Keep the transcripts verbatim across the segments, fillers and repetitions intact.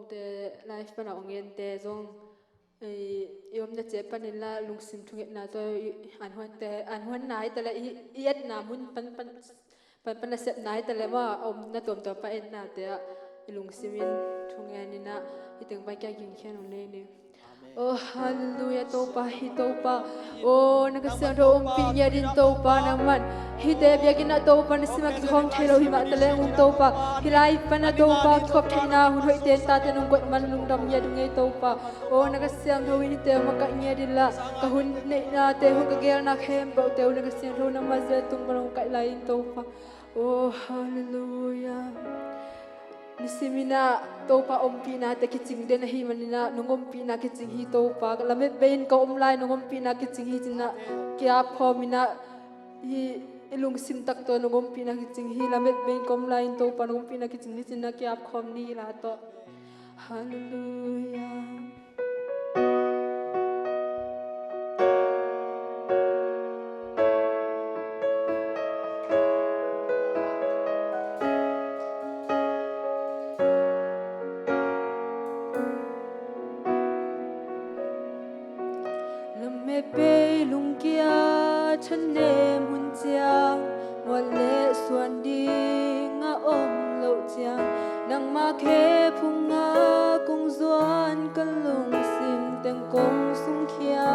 Te live pana ong en te zong i, i omna ciat panin la lungsim thungetna tawh i, an huan te, an huan nai ta le i, i etna mun pan, pan, pan, pan a sep nai ta le ma omna tuamtuam pa etna te ah i lungsim in thungen in ah i teng pai kia gingkhian ong nei ni. Oh, halleluia, Topa hi Topa. Oh, na Kha Siangtho ompih ngiat in Topa, nangman hihte biakinn ah Topa, na sim a kikhawm thei lo hi mah ta leng ung Topa, hih lai pan a Topa kikhop theihna hun hoih ten tate nong guat man lungdam ngiat ung ei Topa. Oh, na Kha Siangtho in hihte hong makaih ngiat in la, ka hun neihnate, hun ka geelna khempeuhte uh na Kha Siangtho nangma zia tung pan hong kaih lai in Topa. Oh, halleluia. Nisimin ah Topa ompihna te kicing den ahih manin ah nong ompihna kicing hi Topa. Lamet bei in ka om lai nong ompihna kicing hi ci-in ah ki-ap khawm in ah, hih i lungsim tak tawh nong ompihna kicing hi. Lamet bei in ka om lai in Topa nong ompihna kicing hi ci-in ah ki-ap khawm ni la tawh. Halleluia. Lamet bei lungkia thanem hun ciang, mual le suan ding a om loh ciang, nangma khe phunga kong zuan ka lungsim teng kong sungkhia.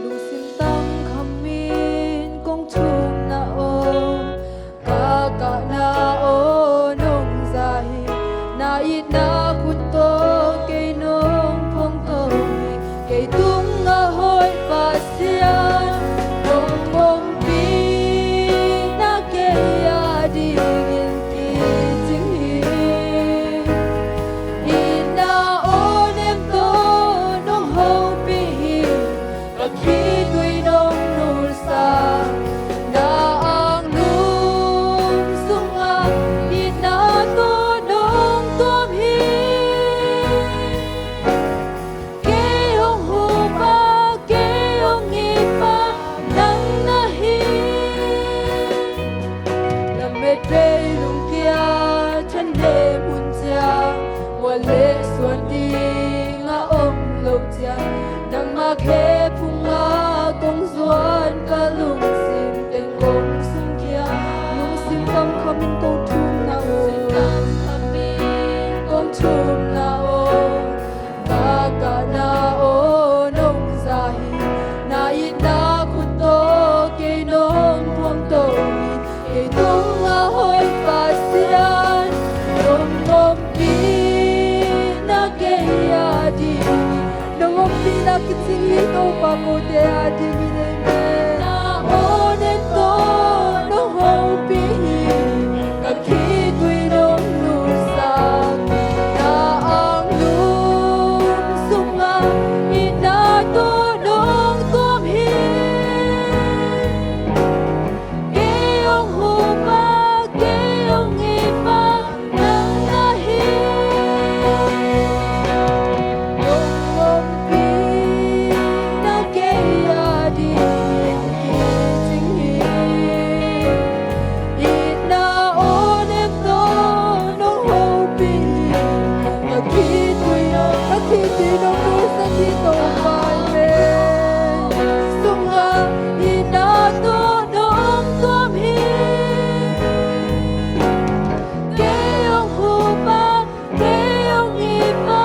Lungsim tam khamin kong thumna aw, ka kahna aw nong za hi. Na itna khut tawh kei nong phuangto hi. Kei tungah hoih Pasian, nong ompihna kei a dingin kicing hi. Itna aw nem tawh nong hopih hi. Ka khitui nong nusia, na anglum sungah itna tawh nong tuam hi. Kei hong hupa, kei hong itpa nang na hi. Lamet bei lungkia thanem hun ciang, mual le suan ding a om loh ciang, nangma khe phunga kong zuan ka lungsim teng kong sungkhia. Lungsim tam khamin kong thumna aw, kong thumna aw, ka kahna aw nong za hi. Na itna khut tawh kei nong phuangto hi. Kei tungah hoih Pasian, nong ompihna kei a dingin, nong ompihna kicing hi Topa kote a dingin, amen. Na aw nem tawh nong hopih hi. Ka khitui nong nusia, na anglum sungah itna tawh nong tuam hi. Kei hong hupa, kei hong itpa nang na hi. Nong ompihna kei a dingin kicing hi. Itna aw nem tawh nong hopih hi. Ka khitui nong, ka khitui nong nusia hi Topa, amen. Sungah itna tawh nong tuam hi. Kei hong hupa, kei hong itpa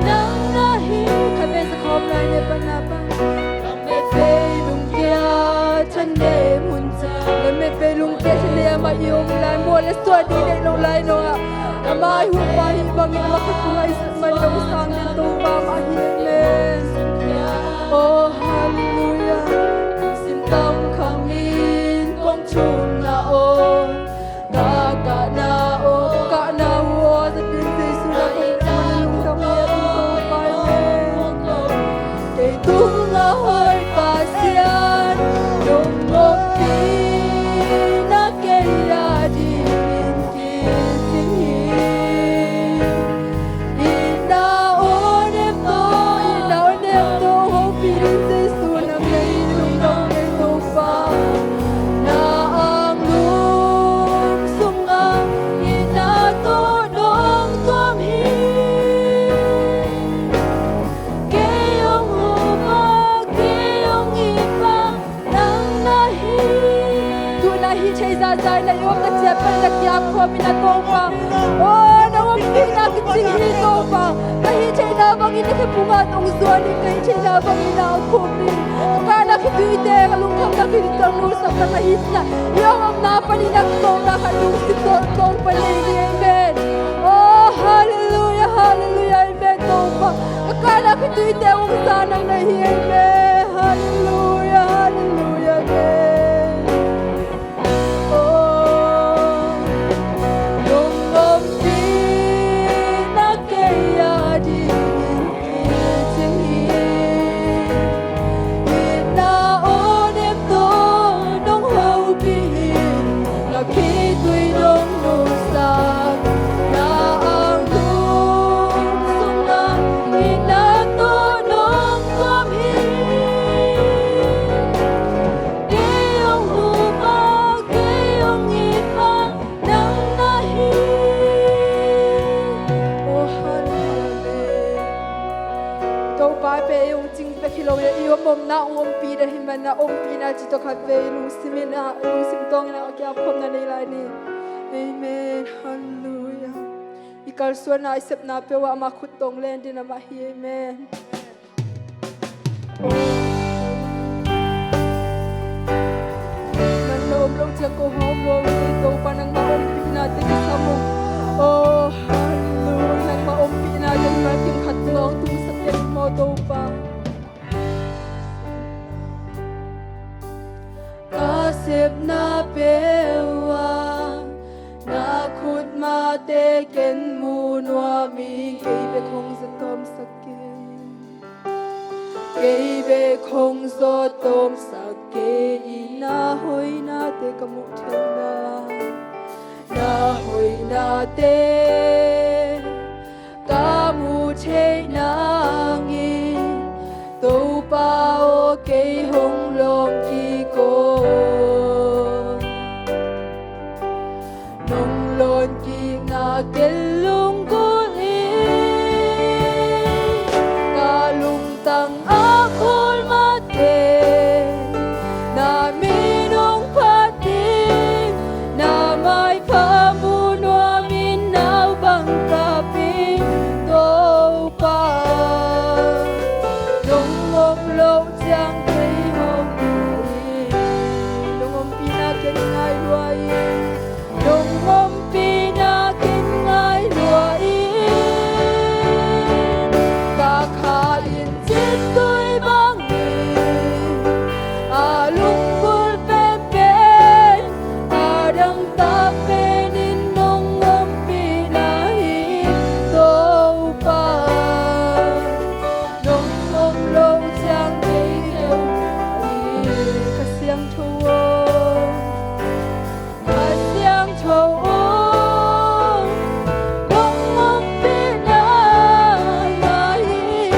nang na hi. Khat vei za khawm lai ne pan na pan. Lamet bei lungkia thanem hun ciang, lamet bei lungkia thanem a i om lai, mual le suan ding nei lo lai no ah, amah i hupa hi bangin amah khat hong ngaihsut man dong sang den Topa mah hi, amen. Oh, halleluia. Lungsim tam khamin kong thumna aw, ka kahna aw, ka kahna uh aw, za ding Jesu na kong thumna lungdam ngiat ung Topa, amen. Kei tungah hoih Pasian, nong ompihna kei a dingin kicing hi. Itna aw nem tawh, itna aw nem tawh hopih in Jesu, nang na hi. Nong kiap khawm in a Topa. Aw, nang ompihna kicing hi Topa. Ka hih theihna bangin na khe puma tong zuan in, ka hih theihna bangin na om khawm in. Ka kana khituite, ka lungkhamna khituite hong nulsak na ka hihna, i hong omna panin na ka tawpna ka lungsim tawh Topa nei ni. Amen. Aw, halleluia, halleluia, amen Topa. Ka kana khituite hong za nang na hi, amen. Halleluia, halleluia, amen. Kei hong hupa, kei hong itpa, nang na hi. Aw, halleluia. Topa pen ei hong cing bek hi lo in, i om omna hong ompih den hi manin, na ompihna cih tawh khatvei lungsim in a, lungsim tawng in a kiap khawmna nei lai ni. Amen. Halleluia. I kalsuanna, i sepna peuh ah amah khut tawng len ding, amah hi. Amen. Nang na om lo ciang ko hong om lo hi, Topa nangmah ompihnate kisam ung. Oh, halleluia. Nangmah ompihnate mimal kim khat tungah hong tungsak den maw Topa. Ka sepna peuh ah na khutmate ken mu nuam ing, kei bek hong za tawmsak kei. Kei bek hong zawt tawmsak kei, na hoihnate ka muh theihna, na hoihnate ka muh theih nangin, Topa aw, kei hong lawng kik aw. Nong lawng kikna ken lunggulh ing. Ka lungtang a khawl mate, na min hong phat ding, na maipha mu nuam in, naupang kap ing Topa. Nong om loh ciang kei hawm lua ing. Nong ompihna ken ngai lua ing. Nong ompihna ken ngai lua ing. Ka kha in cintui bangin, a lunggulh penpen, a dangtak penin nong ompihna hi Topa. Nong om loh ciang kei keu hi. Kha Siangtho aw, Kha Siangtho aw, nong ompihna ngai hi.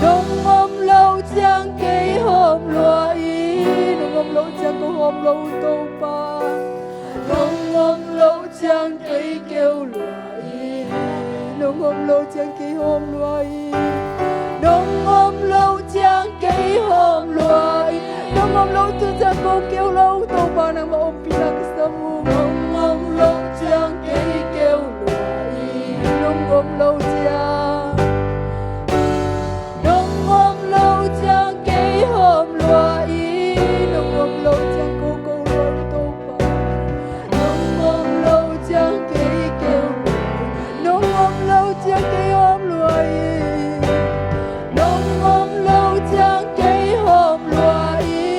Nong om loh ciang kei hawm lua ing. Nong om loh ciang ko hawm lua ung Topa. Nong om loh ciang kei keu lua ing. Nong om loh ciang kei hawm lua ing. Nong om loh ciang kei hawm lua ing. Nong om loh ciang ko keu lua ung Topa, nangmah ompihna kisam ung. Nong om loh ciang kei keu lua ing. Nong om loh ciang, nong om loh ciang kei hawm lua ing. Nong om loh ciang ko ko lua ung Topa. Nong om loh ciang kei keu lua ing. Nong om loh ciang kei hawm lua ing. Nong om loh ciang kei hawm lua ing.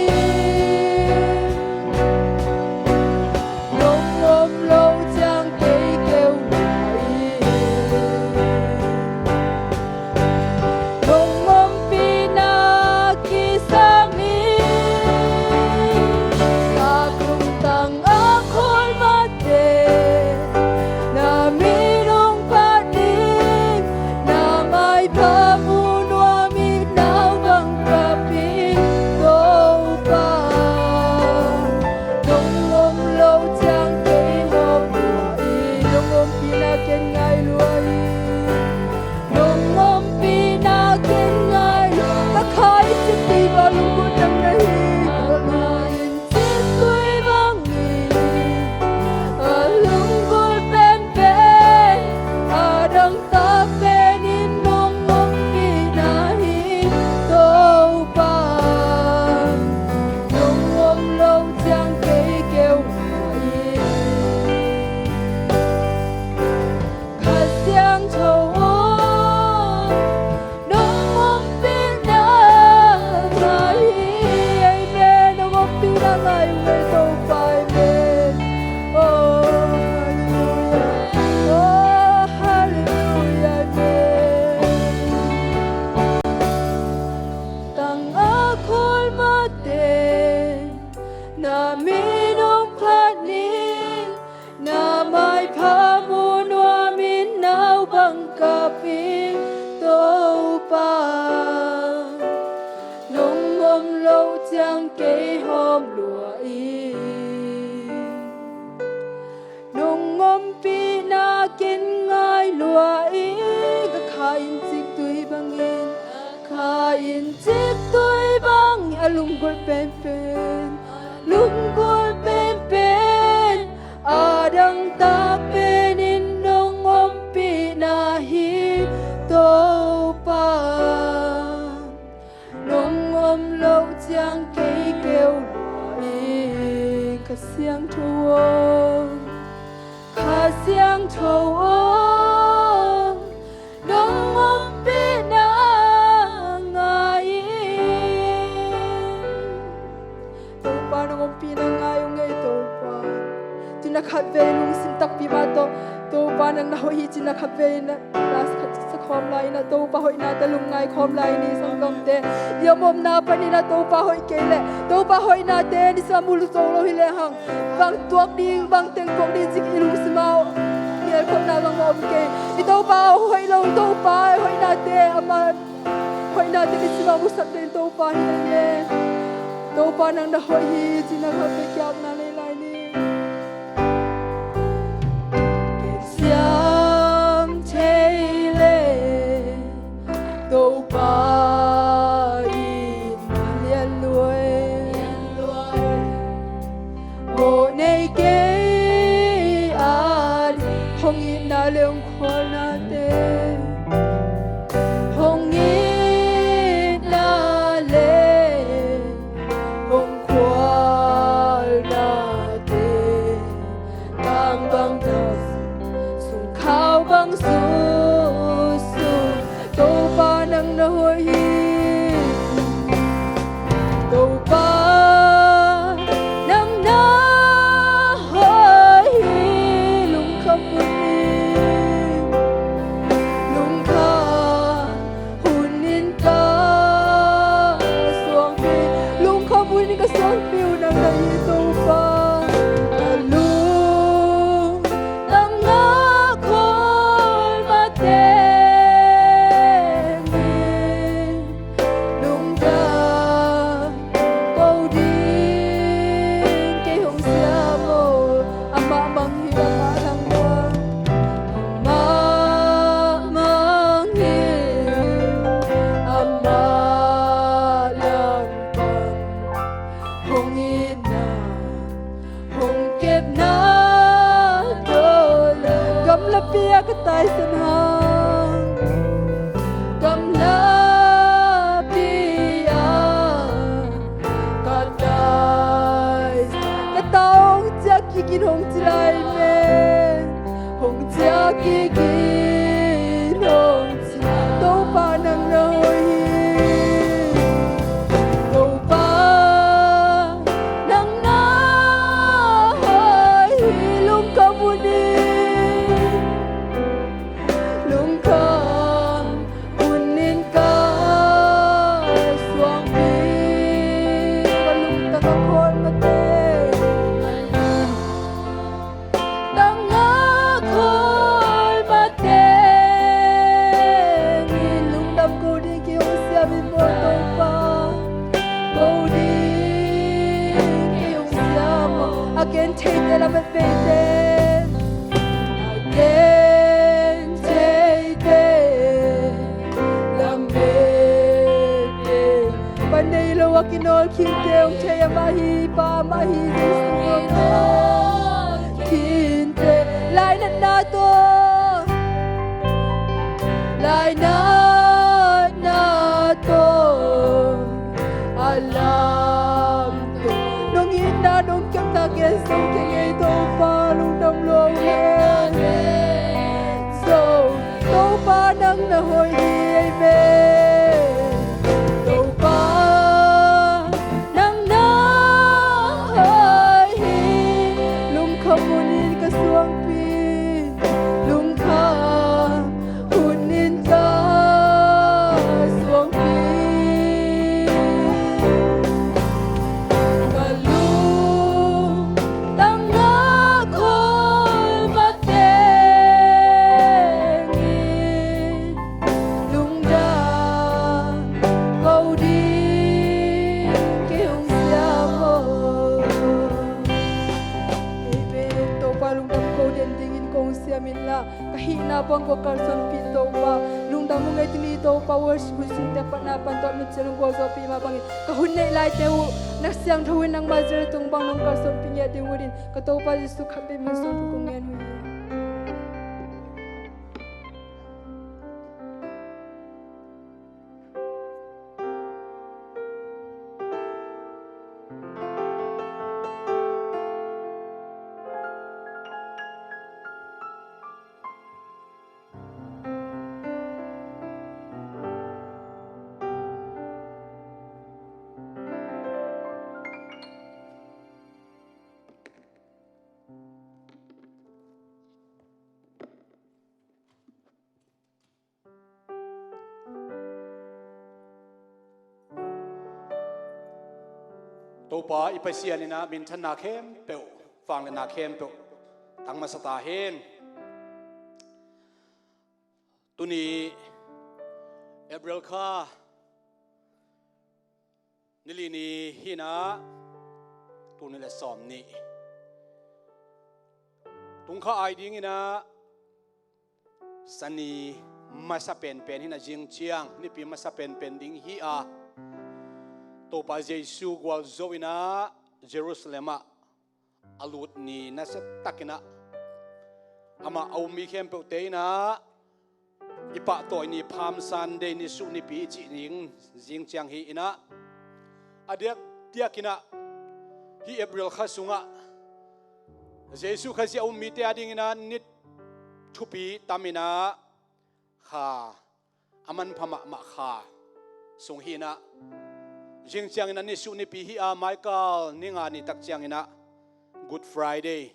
Nong om loh ciang Minung phat ning, na maipha mu nuamin naupang kap ing Topa. Nong om loh ciang kei hawm lua ing. Nong ompihna ken ngai lua ing. Ka kha in ciktui bangin, kha in ciktui bangin a lunggulh penpen, lunggulh penpen, a dangtak penin nong ompihna hi Topa. Nong om loh ciang kei keu lua ing. Kha Siangtho aw, Kha Siangtho aw, nong ompihna ngai ing. Topa, nong ompihna ngai ung ei Topa. Tuna khatvei lungsim takpi mah tawh Topa nang na hoih hi cih na khatvei na, na sa, sa khawm lai in ah, Topa hoihna tawh lungngai khawm lai ni sanggamte. I om omna panin ah Topa hoih kei leh, Topa hoihnate ni sa mu lo zo lo hi lehang, bang tuak ding, bang teng tuak ding cih i lungsim ah ngelkholhna bang om kei. I Topa hoih lo, Topa hoihnate, ama hoihnate ni sa mu sak den Topa hi leh. Topa nang na hoih hi cih na khatvei kiapna nei lai ni. Ken siam thei leh Topa in lianluai, mawh nei kei a, hong itna le hong khualnate, hong itna le hong khualnate, tang bang tang, sungkhau bang sungsun, Topa nang na hoih hi. Topa nang na hoih hi. Lungkham hun in, lungkham hun in ka suangpi, lungkham hun in ka suangpi uh nang na hi Topa. Ka lung nang na khawl mateng in, lungdam ko ding kei hong siam aw. Amah mang hi, amah lang mang, amah mang hi, amah lang mang, hong itna hong kepna tawh la. Gamlapi ah ka taisan hang, gamlapi ah ka taisan, ka ta hong ciah kik in hong ci lai me. Hong ciah kik in hong ci. Topa nang na hoih hi. Topa nang na hoih hi. Lungkham hun in, lungkham hun in ka suangpi, ka lungdam ka khawl mateng, nang na khawl mateng in, lungdam ko ding kei hong siam in maw Topa. Ko ding kei hong siam aw. A gen theite lamet peite, a gen theite lamet, pa nei lo a kinawl khinte hong thei, amah hi, pa amah hi, Jesu hong thei khinte. Lainatna tawh, lainatna tawh a lamto, nong itna nong kepna gen zo kei ngei Topa, lungdam lua ung e. Zo, Topa nang na hoih hi ei me. Topa nang na hoih hi. Lungkham hun in ka suangpi, lungkham hun in ka suangpi, ka lung Min la ka hihna bang ko kalsuanpih Topa. Lungdam ung ei tuni Topa, worship hun sungte patna pan tawh nutsia lunggual zawhpih mah bangin ka hun neih laite uh na siangtho in nangmah Israel tung bang nong kalsuanpih ngiat ding uh din ka Topa Jesu Khazih min suang thu kong ngen uh hi. Topa i Pasian in ah minthanna khempeuh, vangliatna khempeuh tang masa ta hen. Tuni April kha ni li ni hi in ah, tul nih le sawm nih. Tung kha ai ding in ah, Sani masa penpen hi in ah, zing ciang Nipi masa penpen ding hi a, Topa Jesu gualzo in ah Jerusalem ah a lut ni nasia tak in ah, amah a um mi khempeuhte in ah i pahtawi ni, Palm Sunday, nisuh nipi i cih ding zing ciang hi in ah, a diakdiak in ah hih April kha sungah Jesu Khazih a um mite a ding in ah ni thupi tam in ah, kha a manpha mahmah kha sung hi in ah, zing ciang in ah nisuh nipi hi a, mai kal ni nga ni tak ciang in ah Good Friday,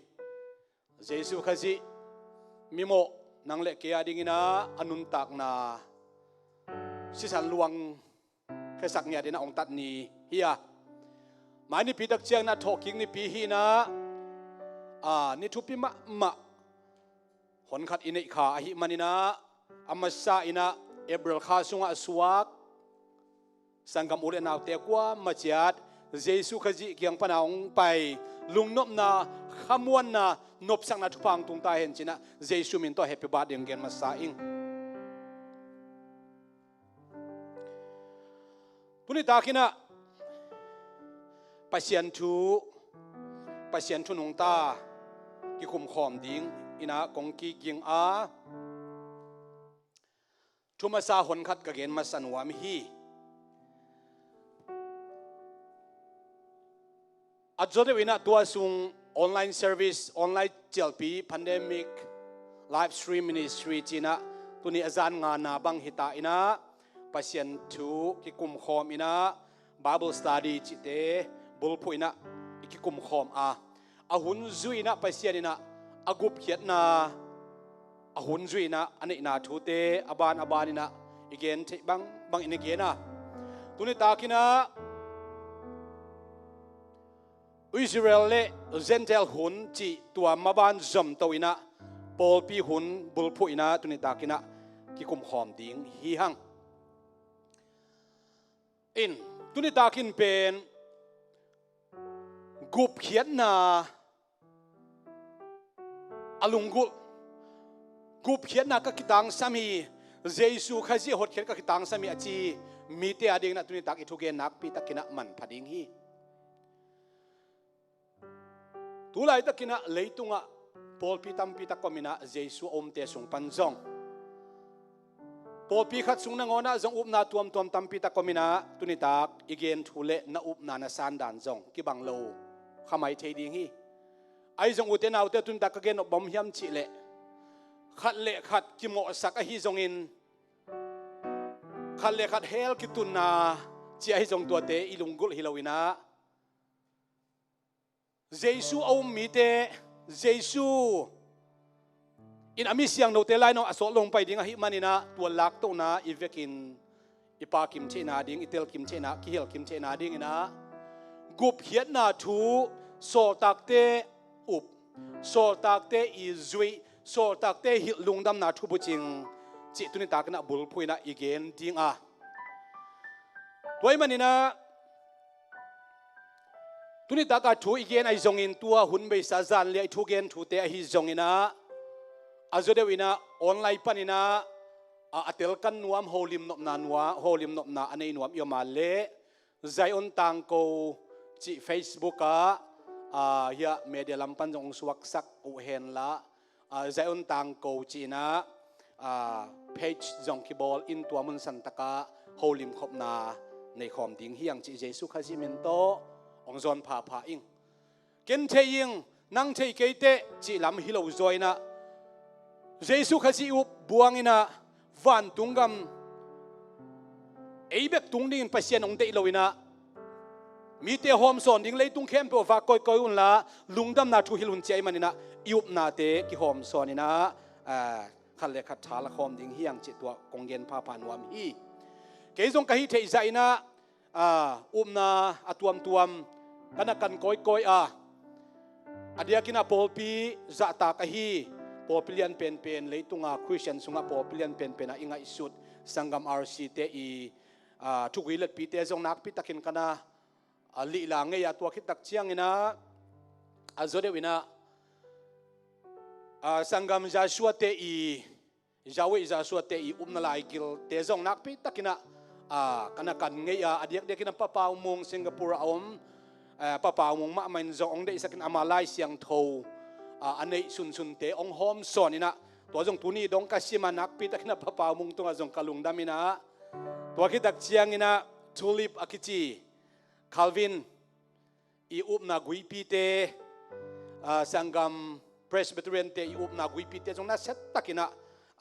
Jesu Khazih mimawh nang le kei a ding in ah a nuntakna sisan luang khesak ngiat in ah hong tat ni hi a, mai nipi tak ciang in ah thawhkik nipi hi in ah, a, ni thupi mahmah honkhat i neih kha ahih man in ah, a masa in ah April kha sungah a suak sanggam u le naute kuamah ciat Jesu Khazih kiang pan a hong pai lungnopna, khamuanna, nopsakna thupha hong tung ta hen ci in ah Jesu min tawh happy birthday hong gen masa ing. Tuni tak in ah Pasian thu, Pasian thu nungta kikum khawm ding in ah kong kiging a, thu masa honkhat ka gen masa nuam hi. A zaw deuh in ah tua sung online service, online cialpi, pandemic, live stream ministry ci in ah tuni a zan ngana bang hi ta in ah, Pasian thu kikum khawm in ah, Bible study cihte bulphuh in ah i kikum khawm a, a hun zui in ah Pasian in ah a gupkhiatna, a hun zui in ah a neihna thute a ban a ban in ah i gen theih bangbang in i gen a, tuni tak in ah Israel le Gentile hun cih tua maban zomto in ah pawlpi hun bulphuh in ah tuni tak in ah kikum khawm ding hi hang. In, tuni tak in pen gupkhiatna a lunggulh, gupkhiatna ka kitangsam hi, Jesu Khazih a hotkhiat ka kitangsam hi a ci mite a ding in ah tuni tak i thugen nakpi tak in ah manpha ding hi. Tu laitak in ah leitungah pawlpi tampi tak om in ah Jesu a umte sung pan zong, pawlpi khat sung nangawn ah zong upna tuamtuam tampi tak om in ah tuni tak i gen thu le na upna na sandan zong kibang lo kha mai thei ding hi. Ahi zong ute naute, tuni tak ka gen nop bang hiam cih leh, khat le khat kimawhsak ahi zongin, khat le khat hell kitunna ci ahi zong tuate i lunggulh hi lo in ah, Jesu a um mite, Jesu in a mi siangthote lainawh a sawt lo hong pai ding ahih man in ah, tua laktohna i vekin i pakim theihna ding, i telkim theihna, kihilhkim theihna ding in ah, gupkhiatna thu, sawltakte up, sawltakte i zuih, sawltakte hilh lungdamna thubucing cih tuni tak in ah bulphuh in ah i gen ding a, tua ahih man in ah, tuni tak a thu i gen ahi zongin, tua hun beisa zanlia i thugen thute ahi zongin ah, a zaw deuh inah online paninah a, a telkan nuam, holim nopna nuam, holim nopna a nei nuam i om a leh Zion Tangko cih Facebook ah, a, hiah media lam pan zong hong suaksak uh henla, a, Zion Tangko cihinah, a, page zong kibawl in tua mun santakah holim khopna nei khawm ding hiang cih Jesu Khazih min tawh hong zawn phapha ing. Ken thei ing, nang thei kei teh cih lam hi lo zaw inah Jesu Khazih up buang inah vantung gam ei bek tung dingin Pasian hong deih lo inah mite hawmsawn ding leitung khempeuh vak kawikawi unla lungdamna thu hil hun ciah i maninah i upnate kihawmsawn inah, a, khat le khat tha la khawm ding hiang cih tua kong gen phapha nuam hi. Kei zong ka hih theih zah inah, a, upna a tuamtuam ka na kan kawikawi a, a diakinah pawlpi zahtak ahi pawlpi lian penpen, leitunga Khristian sungah pawlpi lian penpen ah i ngaihsut sanggam R C te i, a, thugui letpite zong nakpitakin ka na, a, lihla ngei a, tua khittak cianginah a zaw deuh inah, a, sanggam Joshua te i Yahweh Joshua te i upna laigilte zong nakpitakinah, a, ka na kan ngei a, a diakdiakinah Pa Pau Mung Singapore a om, a, Pa Pau Mung mahmah in zong hong deihsakin ama Lai Siangtho, a, a neih sunsunte hong hawmsawn inah tua zong tuni dong ka sim a, nakpitakinah Pa Pau Mung tungah zong ka lungdam inah tua khittak cianginah Tulip a kici Calvin i upna guipite, a, sanggam Presbyterian te i upna guipite zong nasia takinah,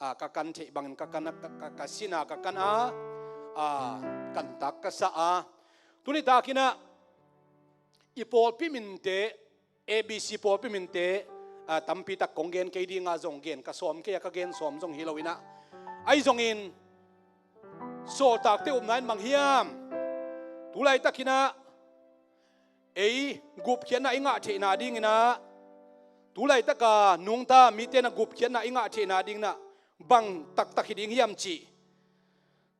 a, ka kan theih bangin ka kan, ka, ka, ka sin a, ka kan a, a, kantak ka sa a. Tuni takinah i pawlpi minte, A B C pawlpi minte, a, tampitak kong gen kei dinga zong gen ka sawm kei a, ka gen sawm zong hi lo inah ahi zongin sawltakte upna in bang hiam? Tulaitakinah ei gupkhiatna i ngah theihna dinginah, tulaitaka nungta mite na gupkhiatna i ngah theihna dinginah bang taktak hi ding hiam cih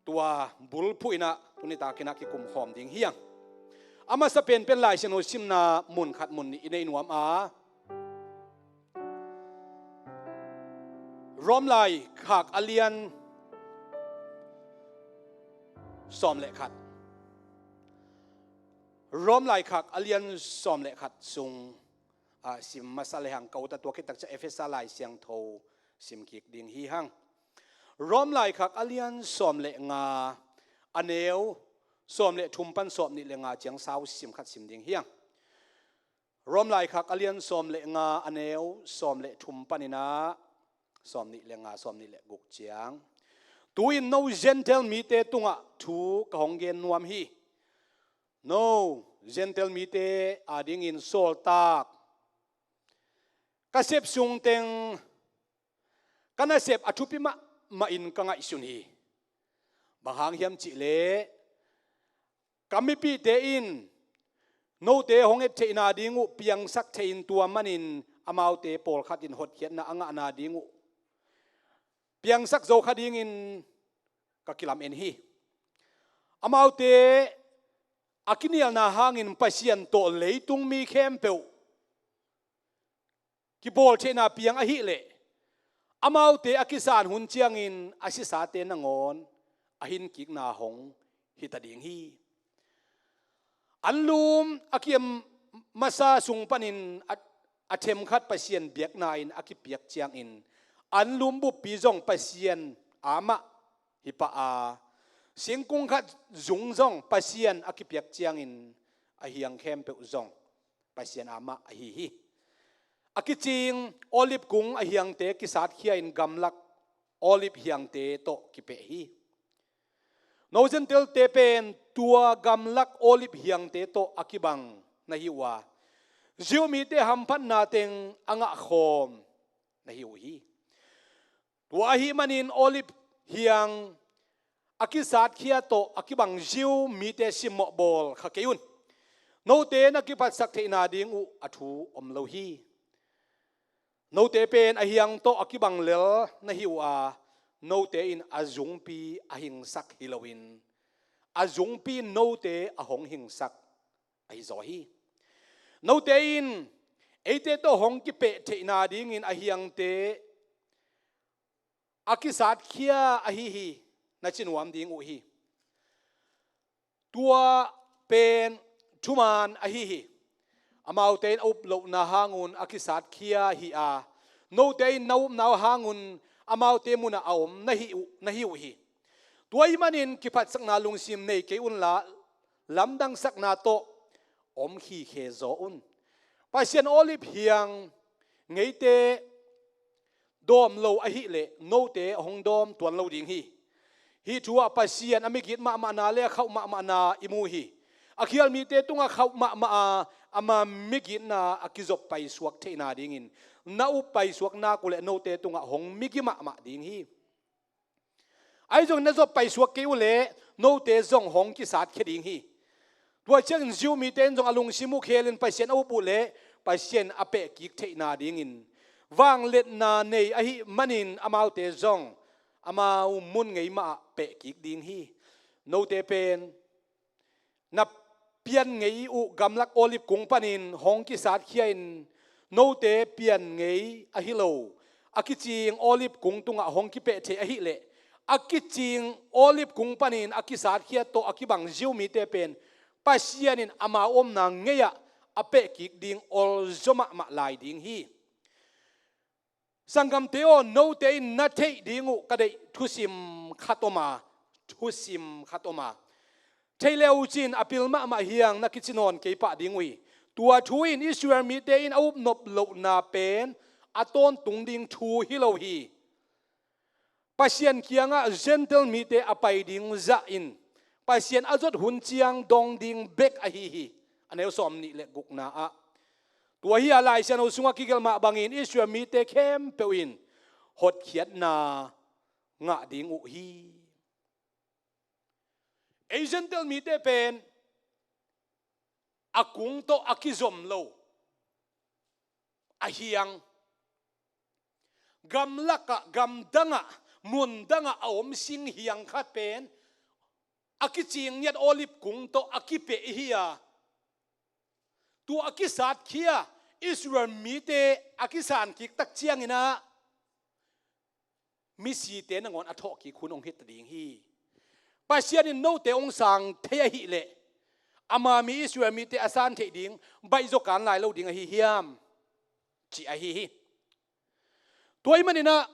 tua bulphuh inah tuni takinah kikum khawm ding hiang. A masa penpen Lai Siangtho simna mun khat mun nih i nei nuam a, Rom laikhak a lian sawm le khat. Rom laikhak a lian sawm le khat sung, a, sim masa lehang ka ut a, tua khittak ciah Efesa Lai Siangtho sim kik ding hi hang. Rom laikhak a lian sawm le nga, a neu sawm le thum pan sawm nih le nga ciang sau sim khat sim ding hiang. Rom laikhak a lian sawm le nga, a neu sawm le thum paninah sawm nih le nga, sawm nih le guk ciang. Tu-in no Gentile mite tungah thu ka hong gen nuam hi. No Gentile mite adingin sawltak ka sep sungteng ka nasep a thupi mahmah in ka ngaihsun hi. Bang hang hiam cihleh ka mipihte in note hong et theihna ding uh piangsak thei in, tua manin amaute pawlkhat in hotkhiatna a ngahna ding uh piangsak zo kha dingin ka kilamen hi. Amaute a kinialna hangin Pasian tawh leitung mi khempeuh kibawl theihna piang ahileh amaute a kisan hun ciangin a sisate nangawn a hinkikna hong hita ding hi. Anlum a kiam masa sung panin a, a themkhat Pasian biakna in a kipiak ciangin anlum buppi zong Pasian amah hi pah a, singkung khat zung zong Pasian a kipiak ciangin a hiang khempeuh zong Pasian amah ahi hi. A kicing olive kung a hiangte kisatkhia in gamlak olive hiangte tawh kipeh hi. No Gentile-te pen tua gamlak olive hiangte tawh a kibang na hi uh a, Jew mite hamphatna teng a ngahkhawm na hi uh hi. Tua ahih manin olive hiang a kisatkhia tawh a kibang Jew mite simmawh bawl kha kei un. Note na kiphatsak theihna ding uh a thu om lo hi. Note pen a hiang tawh a kibang lel na hi uh a, note in a zungpi a hingsak hi loin a zungpi note a hong hingsak ahi zaw hi. Note in eite tawh hong kipeh theihna dingin a hiangte a kisatkhia ahi hi, na ci nuam ding uh hi. Tua pen thuman ahi hi. Amaute in a up lohna hangun a kisatkhia hi a, note in na upna hangun amaute munah a om na hi uh, na hi uh hi. Tua ahih manin kiphatsakna lungsim nei kei unla, lamdangsakna tawh om khikhe zaw un. Pasian Olive hiang ngeite dawm lo ahih leh note hong dawm tuan lo ding hi. Hih thu ah Pasian a migit mahmahna le a khauh mahmahna i mu hi. A khial mite tungah khauh mahmah a, ama migitna a kizop paisuak theihna dingin na up paisuak nak uh leh note tungah hong migi mahmah ding hi. Ahi zongin na zop paisuak kei uh leh note zong hong kisatkhia ding hi. Tua ciangin Jew mite in zong a lungsim uh khelin Pasian a up uh leh Pasian a pehkik theihna dingin vangliatna nei ahih manin amaute zong amau mun ngei mah ah pehkik ding hi. Note pen na pian ngei uh gamlak Olive kung panin hong kisatkhia in, note pian ngei ahi lo a kicing Olive kung tungah hong kipeh thei ahih leh a kicing Olive kung panin a kisatkhia tawh a kibang Jew mite pen Pasian in amau omna ngei-ah a pehkik ding olzaw mahmah lai ding hi. Sanggamte aw, note in na theih ding uh ka deih thusim khat om a, thusim khat om a, thei le uh cin a pil mahmah hiang na kici nawn kei pah ding uh hi. Tua thu in Israel mite in a upnop lohna pen a tawntung ding thu hi lo hi. Pasian kiangah Gentile mite a pai ding zah in Pasian a zot hun ciang dong ding bek ahi hi. A neu sawm nih le gukna ah. Tua hi a, Lai Siangtho sungah kigelh mah bangin Israel mite khempeuh in hotkhiatna ngah ding uh hi. Ei Gentile mite pen a kung tawh a kizom lo a hiang, gamlakah, gamdangah, mundangah a om sing hiang khat pen a kicing ngiat Olive kung tawh a kipeh ihi a, tua a kisatkhia Israel mite a kisan kik tak ciangin ah misite nangawn a thawhkik hun hong hita ding hi. Pasian in note hong sang thei ahih leh ama mi Israel mite a san theih ding baihzaw kan lai lo ding ahi hiam, ci ahi hi. Tua ahih manin ah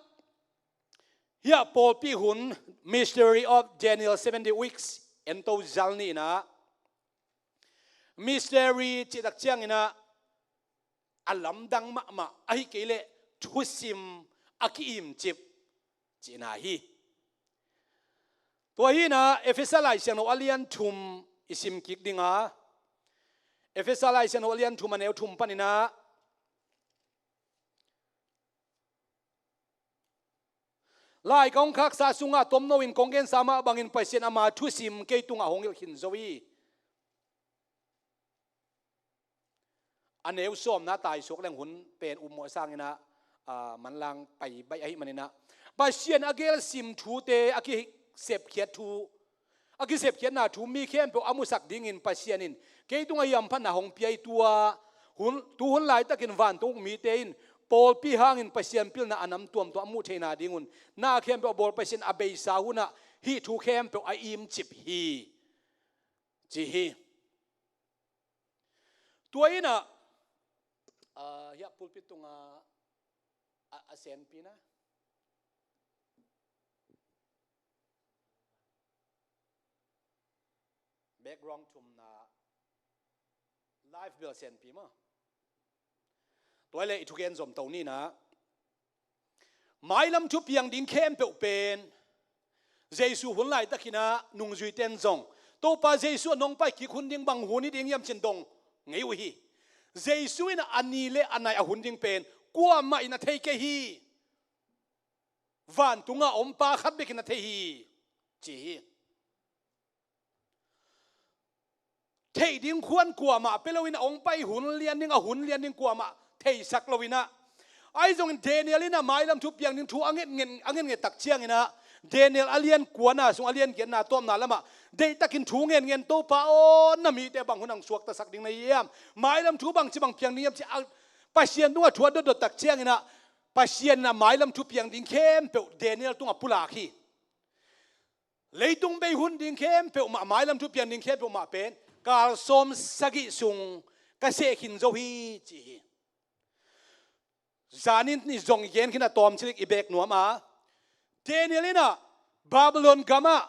hiah pawlpi hun, Mystery of Daniel seventy weeks ento zal ni-in ah, mystery cih tak ciangin ah a lamdang mahmah, ahih kei leh thusim a ki-imcip cihna hi. Tua hi-in ah Efesa Lai Siangtho a lian thum i sim kik ding a, Efesa Lai Siangtho a lian thum a neu thum panin ah, lai ka hong khaksa sungah tomno in kong gensa mah bangin Pasian ama thusim kei tungah hong hilh khin zo hi. A neu sawmna taisuak leng hun pen upmawh sangin ah, ah, manlang pai baih ahih manin ah, Pasian a gelsim thute a kisepkhiat thu, a kisepkhiatna thu mi khempeuh a musak dingin Pasian in kei tungah hiamphatna hong pia hi. Tua hun, tu hun laitakin vantung uk mite in pawlpi hangin Pasian pilna a nam tuamtuam a muh theihna dingun na khempeuh a bawl Pasian a beisa hunah hih thu khempeuh a imcip hi, ci hi. Tua in ah, ah, hiah pulpit tungah a, a senpi na background thumna live bel senpi maw? Tua hi leh i thugen zom to ni in ah, mailam thupiang ding khempeuh pen Jesu hun laitakin ah nungzuite in zong Topa Jesu a nong pai kik hun ding bang hun hi ding hiam ci-in dong ngei uh hi. Jesu in ah a ni le a nai a hun ding pen kuamah in a thei kei hi. Vantungah a om Pa khat bekin a thei hi, ci hi. Theih ding khuan kuamah pia loin a hong pai hun lian ding, a hun lian ding kuamah theisak loin ah, ahi zongin Daniel in ah mailam thupiang ding thu a ngetnget, a ngetnget tak ciangin ah, Daniel a lian kuana sung a lian giatna tawpna lamah deihtakin thu ngenngen, Topa aw, na mite bang hun hong suaktasak ding na hiam? Mailam thu bangci bang piang ding hiam ci a, Pasian tungah thu a dotdot tak ciangin ah, Pasian in a mailam thupiang ding khempeuh Daniel tungah pulak hi. Leitung bei hun ding khempeuh mah, mailam thupiang ding khempeuh mah pen kal sawm sagih sung ka seh khin zo hi, ci hi. Zanin i zong i gen khin a tawm cilik i bek nuam a, Daniel in a Babylon gamah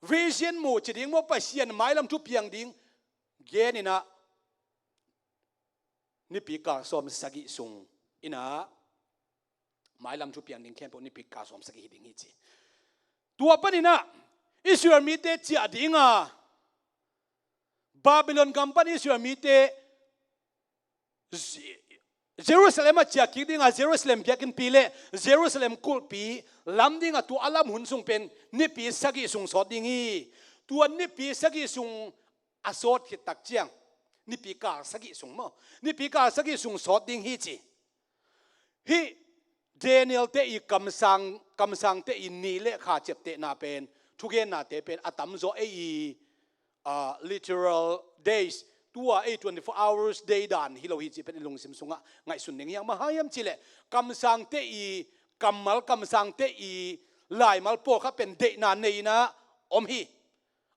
vision mu ci ding maw, Pasian mailam thupiang ding gen in a, nipi kal sawm sagih sung in a mailam thupiang ding khempeuh nipi kal sawm sagih hi ding hi, ci. Tua panin a Israel mite ciah ding a, Babylon gam pan Israel mite J-, Jerusalem ah ciah kik ding a, Jerusalem biakinnpi le Jerusalem kulhpi lam ding a, tua a lam hun sung pen nipi sagih sung sawt ding hi. Tua nipi sagih sung a sawt khit tak ciang, nipi kal sagih sung maw, nipi kal sagih sung sawt ding hi, ci. Hih Daniel te i kamsang, kamsang te i ni le kha ciaptehna pen, thugennate pen a tamzaw ei i, ah, literal days, tua ei twenty-four hours day dan hi lo hi, ci pen i lungsim sungah ngaihsun ding hi hang. Bang hang hiam cih leh kamsang te i kammal, kamsang te i laimal pawlkhat pen deihna nei in a om hi.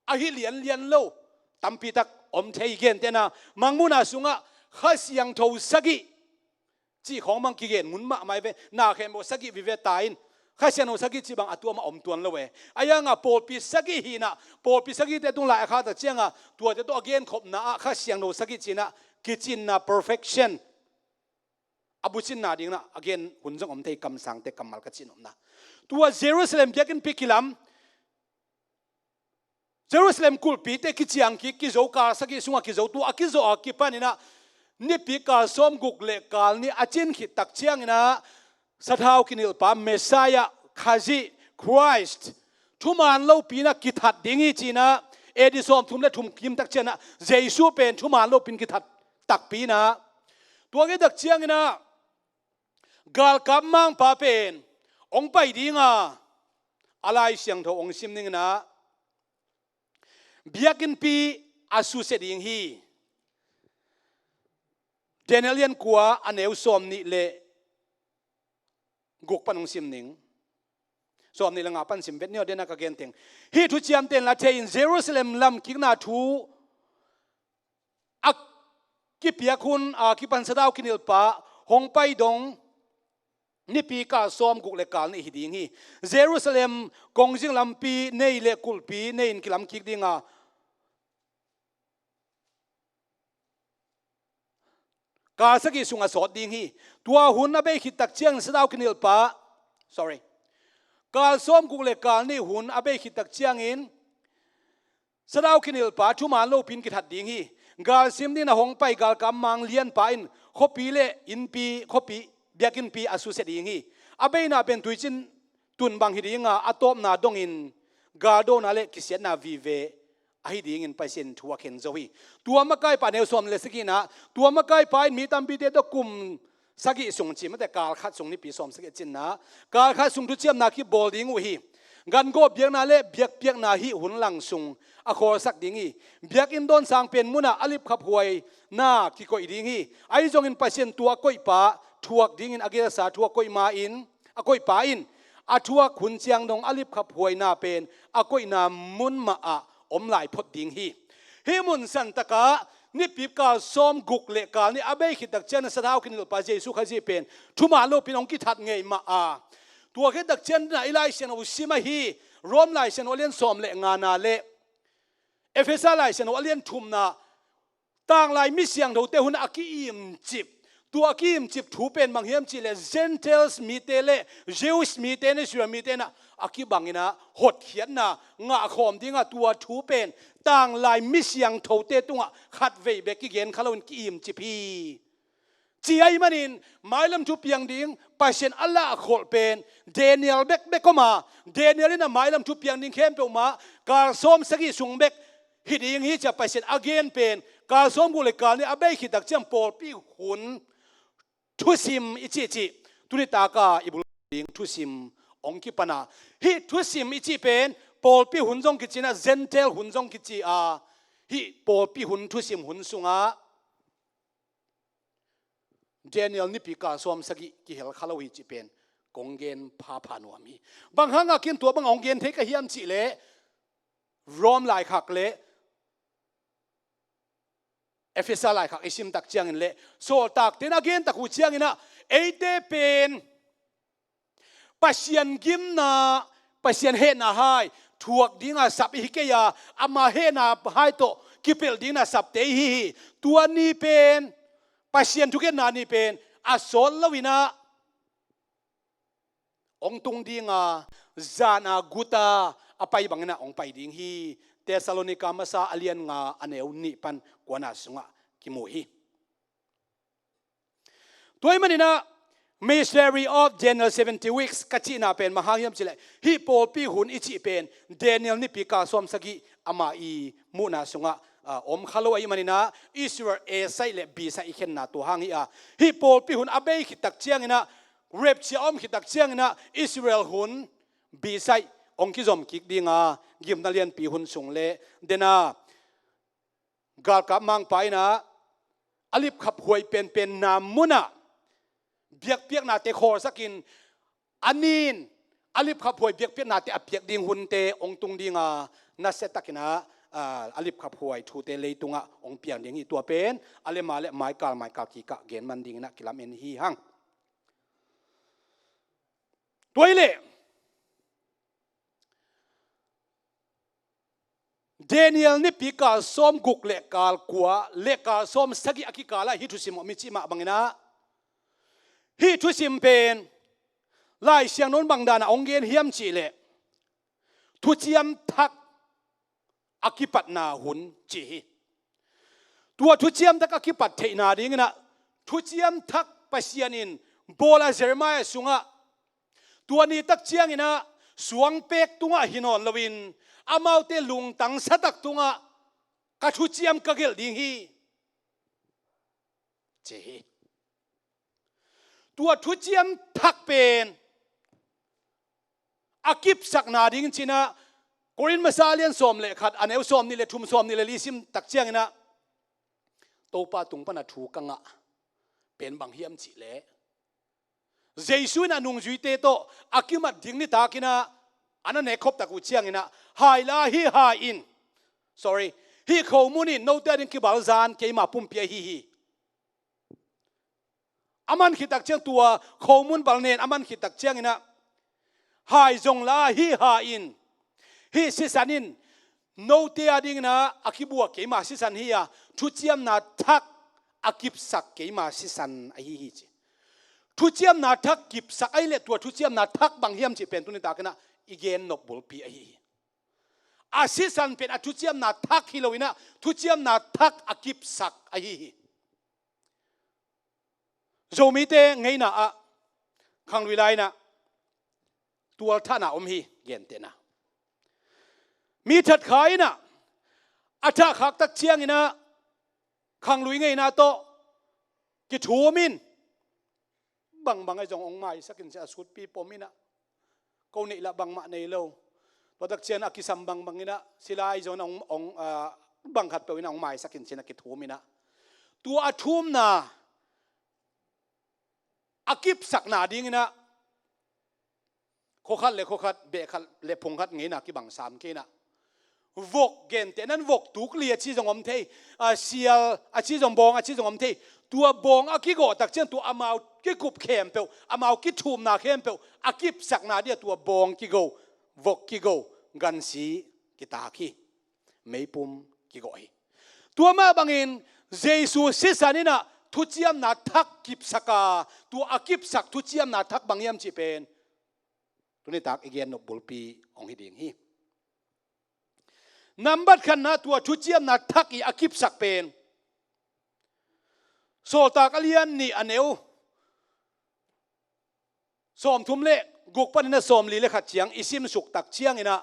Ahi lianlian lo tampi tak om thei. Gentehna, Mangmuhna sungah Kha Siangtho sagih cih khawng bang kigen mun mahmah hi ve. Na khempeuh sagih vive ta in, Kha Siangtho sagih cih bang a tuam a om tuan lo e. Ahi hangah pawlpi sagih hi in a, pawlpi sagihte tung lai a khak tak ciangah tuate tawh a genkhopna ah Kha Siangtho sagih ci in a, kicinna, perfection, a bucinna ding in a a gen hun zong om thei, kamsangte kammal ka cih nopna. Tua Jerusalem biakinnpi kilam, Jerusalem kulhpite kiciang kik, kizo, kal sagih sungah kizo, tua a kizo a kipan in a nipi kal sawm guk le kal nih a cin khit tak ciang in a sathau kinilhpa Messiah, Khazih, Christ, thuman lopi in a kithat ding hi, ci in a, A D sawmthum le thum kim tak ciang in a Jesu pen thuman lopi in kithat takpi in a, tua khit tak ciang in a galkap mangpa pen hong pai ding a, a Lai Siangtho hong sim ning in a, biakinnpi a susia ding hi. Daniel lian kua, a neu sawm nih le guk pan hong sim ning. Sawm nih le nga pan sim vet ni aw, den a ka gen teng. Hih thuciamte in la thei in Jerusalem lam kikna thu a kipiak hun a kipan sathau kinilhpa hong pai dong nipi kal sawm guk le kal nih hi ding hi. Jerusalem kongzing lampi nei le kulhpi nei in kilam kik ding a, kal sagih sung a sawt ding hi. Tua hun a bei khit tak ciangin sathau kinilhpa, sorry, kal sawm guk le kal nih hun a bei khit tak ciangin sathau kinilhpa thuman lopi in kithat ding hi. Galsim dingin a hong pai galkap mang lianpa in khuapi le innpi, khuapi, biakinnpi a susia ding hi. A beina pen tuicin tun bang hi ding a, a tawpna dongin galdona le kisiatna vive ahi dingin Pasian in thu a khen zo hi. Tua makaipa, neu sawm le sagihna, tua makaipa in mi tampite tawh kum sagih sung, ci mate, kal khat sung nipi sawm sagih a cinna, kal khat sung thuciamna kibawl ding uh hi. Gangawh biakna le biakpiakna hih hun lang sung a khawlsak ding hi. Biakinn dawn sang pen munah a lipkhaphuaina kikoih ding hi. Ahi zongin Pasian tua a koihpa thuak dingin a gelsa thu a koih ma-in, a koihpa in a thuak hun ciang dong a lipkhaphuaina pen a koihna mun mah ah om lai phot ding hi. Hih mun santakah nipi kal sawm guk le kal nih a bei khit tak ciangin sathau kinilhpa Jesu Khazih pen thuman lopi in hong kithat ngei mah a, tua khit tak ciangin i Lai Siangtho sim ahi Rom Lai Siangtho a lian sawm le ngana le Efesa Lai Siangtho a lian thumna, tanglai mi siangthote hun a ki-imcip, tua a ki-imcip thu pen bang hiam cih leh Gentiles mite le Jews mite in, Israel mite in a kibang in a hotkhiatna ngahkhawm ding a, tua thu pen tanglai mi siangthote tungah khatvei bek kigen kha loin ki-imcip hi. Ci ahih manin mailam thupiang ding Pasian a lahkholh pen Daniel bekbek om a, Daniel in a mailam thupiang ding khempeuh mah kal sawm sagih sung bek hi ding hi, ci a Pasian a gen pen kal sawm guk le kal nih a bei khit tak ciang pawlpi hun thusim i cihcih, tuni taka i bul ding thusim hong kipan a, hih thusim i cih pen pawlpi hun zong kici in a, Gentile hun zong kici a, hih pawlpi hun thusim hun sungah Daniel nipi kal sawm sagih kihel kha lo hi cih pen kong gen phapha nuam hi. Bang hanga ken tua bang hong gen thei ka hiam cih leh Rom laikhak le Efesa laikhak i sim tak ciangin le sawltakte in a gen tak uh ciangin ah eite pen Pasian gimna, Pasian hehna hai thuak dinga sap i hi kei a, ama hehna hai tawh kipelh dingin a sapte i hi hi. Tua ni pen Pasian thukhenna ni pen a sawt loin ah hong tung dinga, zan a guta a pai bangin ah hong pai ding hi. Thessalonika masa a lian nga a neu nih pan kuana sungah kimu hi. Tua ahih manin ah Mystery of Daniel seventy weeks ka cihna pen bang hang hiam cih leh hih pawlpi hun i cih pen Daniel nipi kal sawm sagih ama i muhna sungah, ah, om kha lo ahih manin ah Israel A side le B side i khenna tua hang hi a, hih pawlpi hun a bei khit tak ciangin ah, rapture a om khit tak ciangin ah Israel hun B side hong kizom kik dinga, gimna lianpi hun sung le dena galkap mangpa in ah a lipkhaphuai penpen na munah biakpiaknate khawlsakin, a nin a lipkhaphuai biakpiaknate a piak ding hunte hong tung dinga, nasiatakin ah, ah, a lipkhaphuai thute leitungah hong piang ding hi. Tua pen a lema le maikal maikal kikah gen man dingin ah kilamen hi hang. Tua hi leh Daniel nipi kal sawm guk le kal kua le kal sawm sagih a kikal ah hih thusim om i cih mah bangin ah, hih thusim pen Lai Siangtho in bang danah hong gen hiam cih leh thuciam thak a kipatna hun ci hi. Tua thuciam thak a kipat theihna dingin ah thuciam thak Pasian in bawl a Jeremiah sungah, tua ni tak ciangin ah suangpek tungah hi nawn loin amaute lungtang satak tungah ka thuciam ka gelh ding hi, ci hi. Tua thuciam thak pen a kipsakna ding ci-in ah Korin masa a lian sawm le khat a neu sawm nih le thum, sawm nih le li sim tak ciangin ah Topa tung pan a thu ka ngah pen bang hiam cih leh Jesu in a nungzuite tawh a kimat ding nitakin ah a na nek khop tak uh ciangin ah, hai la hih hai in, sorry, hih khomun in note a ding kibalzan keima pumpi ahi hi. A man khit tak ciang tua khomun bal nen a man khit tak ciangin ah, hai zong la hih hai in, hih sisan in note a dingin ah a kibuak keima sisan hi a, thuciamna thak a kipsak keima sisan ahi hi ci. Thuciamna thak kipsak ahih leh tua thuciamna thak bang hiam cih pen tuni takin ah i gen nop bulpi ahi hi. A sisan pen a thuciamna thak hi loin ah thuciamna thak a kipsak ahi hi. Zomite ngeina ah khanglui lai-in ah tualthahna om hi, gentehna. Mi that kha in ah a thah khak tak ciangin ah khanglui ngeina tawh kithum in, bangbang ahi zong hong maisak in ci a, sutpi pom in ah, ko neih lah bangmah nei lo. Tua tak ciang a kisam bangbang in ah sila ahi zong hong, hong, ah, bang khat peuh in ah hong maisak in ci-in a kithum in ah, tua a thumna a kipsakna dingin ah khua khat le khua khat, beh khat le phung khat ngeina kibang sam kei in ah, vok, gentehna in vok tuk li a ci zong om thei, a sial a ci zong, bawng a ci zong om thei. Tua bawng a kigawh tak ciang tua amau kikup khempeuh, amau kithumna khempeuh a kipsakna ding a tua bawng kigo, vok kigo, gansi kitak hi, meipum kigawh hi. Tua mah bangin Jesu sisan in ah thuciamna thak kipsak a, tua a kipsak thuciamna thak bang hiam cih pen tuni tak i gen nop bulpi hong hi ding hi. Nambat khatna, tua thuciamna thak i a kipsak pen Sawltak a lian nih a neu sawmthum le guk panin a sawmli le khat ciang i simsuk tak ciangin ah,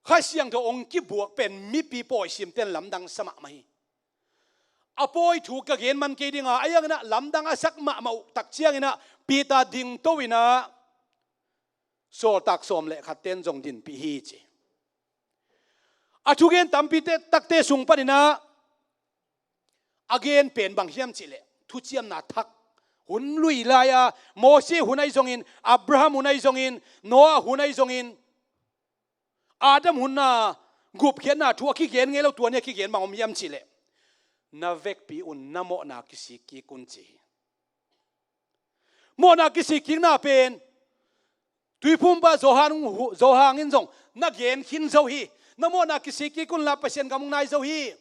Kha Siangtho hong kibuak pen mipi pawi simte in lamdang sa mahmah hi. A pawi thu ka gen man kei ding a, a hiangin ah lamdang a sak mahmah uh tak ciangin ah Peter dingto in ah sawltak sawm le khatte in zong dinpih hi ci. A thugen tampi takte sung panin ah a gen pen bang hiam cihleh, thuciamna thak hun lui lai-a, Moses hun ahi zongin, Abraham hun ahi zongin, Noah hun ahi zongin, Adam hun a gupkhiatna thu a kigen ngei lo, tua ni a kigen bang om hiam cihleh, na vekpi un na mawhna kisik kik un ci hi. Mawhna kisik kikna pen Tuiphumpa Johan, Johan in zong na gen khin zo hi. Na mawhna kisik kik unla Pasian gam hong nai zo hi.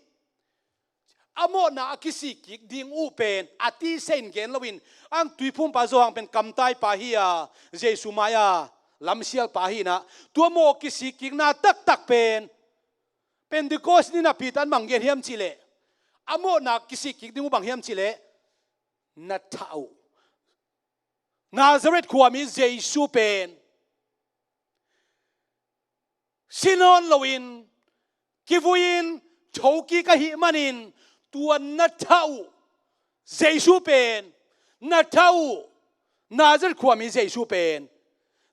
A mawhna a kisik kik ding uh pen a tisa in gen loin, ang Tuiphumpa Johan pen kamtaipa hi-a, Jesu mai-a lamsialpa hi-in ah, tua mawh kisik kikna taktak pen Pentecost ni-in ah Peter in bang gen hiam cihleh, a mawhna kisik kik ding uh bang hiam cihleh, na thah uh. Nazareth khuami Jesu pen si nawn loin, kivui-in, thokik ahih manin, tua na thah uh Jesu pen, na thah uh Nazareth khuami Jesu pen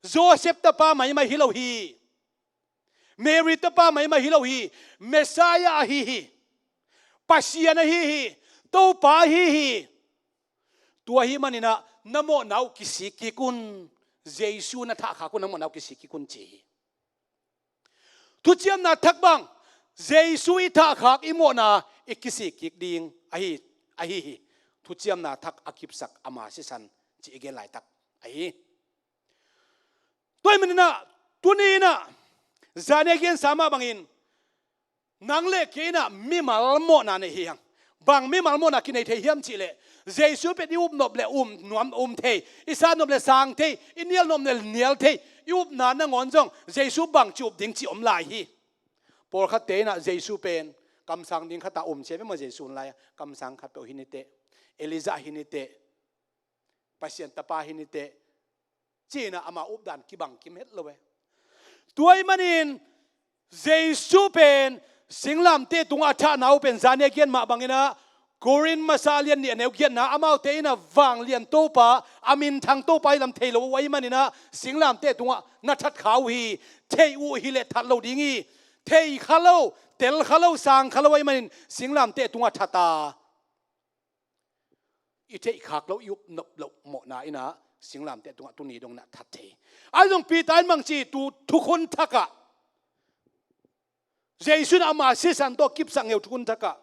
Joseph tapa maimai hi lo hi. Mary tapa maimai hi lo hi. Messiah ahi hi. Pasian ahi hi. Topa ahi hi. Tua ahih manin ah na mawhna uh kisik kik un. Jesu na thahkhak un, na mawhna uh kisik kik un ci hi. Thuciamna thak bang, Jesu i thahkhak i mawhna i kisik kik ding ahi, ahi hi. Thuciamna thak a kipsak ama sisan ci i gen laitak ahi. Tua ahih manin ah, tuni-in ah, zani a gensa mah bangin, nang le kei in ah mimal mawhna nei hi hang. Bang mimal mawhna kinei thei hiam cihleh, Jesu pen i upnop le um nuam, um thei, i satnop le sang thei, i nialnop le nial thei, i upna nangawn zong Jesu bangci up ding ci om lai hi. Pawlkhatte in ah Jesu pen kamsang ding khat a um sia ve maw, Jesu hun lai-a kamsang khat peuh hi ni teh, Elijah hi ni teh, Pasian tapa hi ni teh, ci-in ah ama updan kibang kim het lo e. Tua ahih manin Jesu pen singlamteh tungah a thahna uh pen zani a gen mah bangin ah, Korin masa a lian nih a neu giatna, amaute in ah vanglian Topa, a minthang Topa hi lam thei lo uh ahih manin ah singlamteh tungah na that kha uh hi. Theih uh hileh that lo ding hi. Thei kha lo, tel kha lo, sang kha lo ahih manin singlamteh tungah that a, i theihkhak loh, i upnop loh mawhna in ah singlamteh tungah tuni dong na that thei. Ahi zong Peter in bang ci, tu thukhun thakah, Jesu in ama sisan tawh kipsak ngei uh thukhun thakah,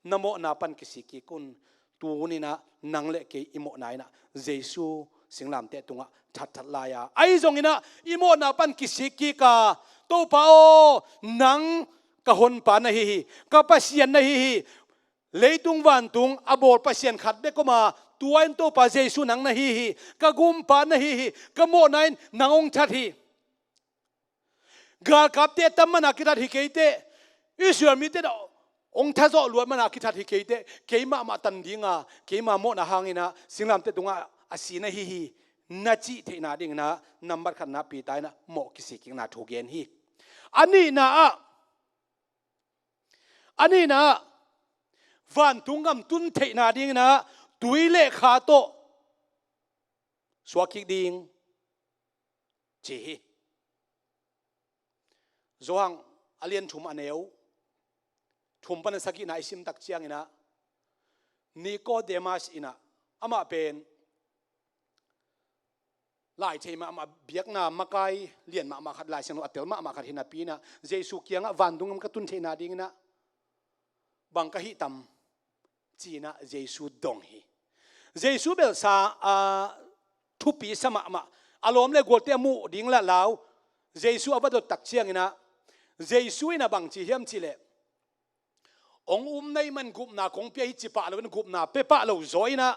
na mawhna pan kisik kik un. Tu hun in ah nang le kei i mawhna in ah Jesu singlamteh tungah thatthat lai-a, ahi zongin ah i mawhna pan kisik kik a, Topa aw, nang ka honpa na hi hi, ka Pasian na hi hi. Leitung vantung a bawl Pasian khat bek om a, tua in Topa Jesu nang na hi hi. Ka gumpa na hi hi. Ka mawhna in nang hong that hi. Galkapte a tam man a kithat hi kei teh, Israel mite hong thazawh luat man a kithat hi kei teh, keimah mah tan ding a, keima mawhna hangin ah singlamteh tungah a si na hi hi, na cih theihna dingin ah nambat khatna Peter in ah mawh kisik kikna thu gen hi. A nihna ah, A nihna ah, vantung gam tun theihna dingin ah tui le kha tawh suak kik ding ci hi. Johan a lian thum a neu thum pan a sagihna i sim tak ciangin ah, Nicodemus in ah, amah pen lai thei mahmah, biakna makai lian mahmah khat, Lai Siangtho a tel mahmah khat hi napi in ah, Jesu kiangah vantung gam ka tun theihna dingin ah bang ka hih tam ci-in ah Jesu dong hi. Jesu belsa, a, thupi sa mahmah, a lawm le gualte a muh ding la lau. Jesu a va dot tak ciangin ah, Jesu in ah bang ci hiam cih leh, hong um na hih man gupna kong pia hi ci pah loin, gupna pia pah lo zaw in ah,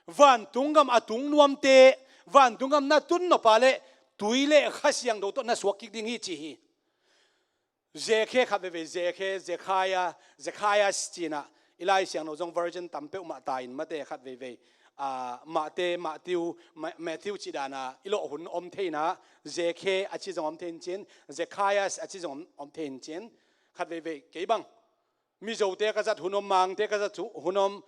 vantung gam a tung nuamte, vantung gam na tun nop leh tui le Kha Siangtho tawh na suak kik ding hi ci hi. Zekhe khat veivei, Zekhe, Zekhia, Zacchaeus ci-in ah, i Lai Siangtho zong version tam peuhmah ta in, Mate khat veivei, a, Mate, Matthew, Ma-, Matthew cih dan a i lawh hun om thei in ah, Zekhe a ci zong om thei in cin, Zacchaeus a ci zong om, om thei in cin, khat veivei kei bang Mizote ka zat hun om, Mangte ka zat hu-, hun om,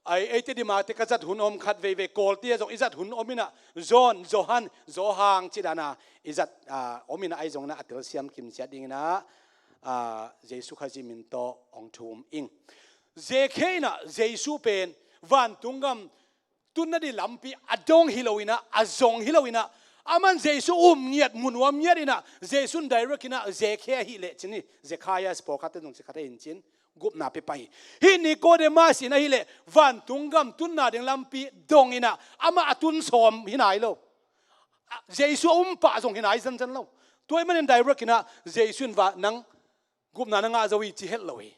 ei, eite Dimate ka zat hun om, khat veivei Kawlte ah zong i zat hun om in ah, John, Johan, Johan cih dan a i zat, a, om in ah, ahi zongin ah a telsiam kimciat dingin ah, a, Jesu Khazih min tawh hong thum ing. Zekhe in ah Jesu pen vantung gam tunna ding lampi a dong hi lo in ah, a zong hi lo in ah, aman Jesu um ngiat, mu nuam ngiat in ah, Jesu in direct in ah Zekhe ahih leh cin hi, Zacchaeus pawlkhatte zong ci kha thei in cin, gupna pia pah hi. Hih Nicodemus in ahih leh vantung gam tunna ding lampi dong in ah, amah a tun sawm hi nai lo. Jesu a um pah zong hi nai zanzan lo. Tua ahih manin direct in ah Jesu in va nang gupna na ngah zo hi ci het lo hi.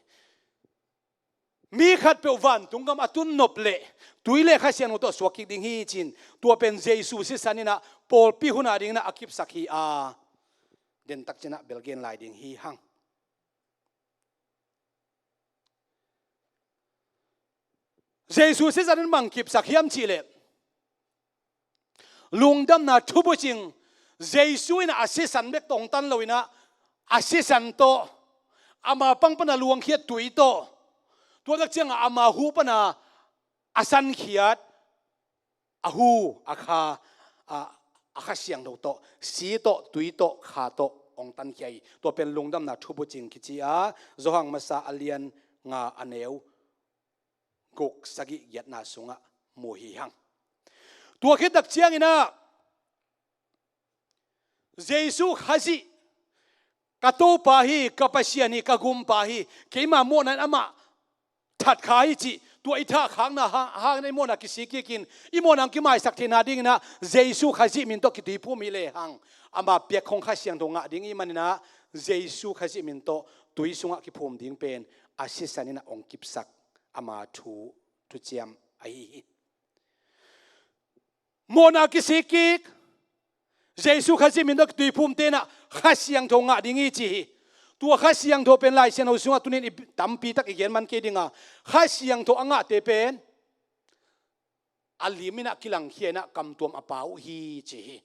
Mi khatpeuh vantung gam a tun nop leh tui le Kha Siangtho tawh suak kik ding hi ci-in, tua pen Jesu sisan in ah pawlpi hun a ding in ah a kipsak hi a, dentak ci-in ah bel gen lai ding hi hang. Jesu sisan in bang kipsak hiam cih leh, lungdamna thubucing, Jesu in ah a sisan bek tawh hong tan lo in ah, a sisan tawh, ama pang pan a luangkhiat tui tawh, tua tak ciangah ama hu pan a a sankhiat, a hu, a kha, a, a Kha Siangtho tawh, si tawh, tui tawh, kha tawh hong tankhia hi. Tua pen lungdamna thubucing kici a, Johan Masa a lian nga, a neu guk, sagih, giatna sungah mu hi hang. Tua khit tak ciangin ah Jesu Khazih, ka Topa hi, ka Pasian hi, ka Gumpa hi, keima mawhna in amah that kha hi cih, tua i thahkhakna ha-, hangin i mawhna kisik kikin, i mawhna hong kimaisak theihna dingin ah Jesu Khazih min tawh kituiphum hi lehang, ama piak khong Kha Siangtho ngah ding i hih manin ah, Jesu Khazih min tawh tui sungah kiphum ding pen a sisan in ah hong kipsak ama thu, thuciam ahi hi. Mawhna kisik kik, Jesu Khazih min tawh kituiphumte in ah Kha Siangtho ngah ding hi ci hi. Tua Kha Siangtho pen Lai Siangtho sungah tuni-in i tampi tak i gen man kei ding a, Kha Siangtho a ngahte pen a lim in ah kilangkhia in ah kamtuam a pau uh hi ci hi.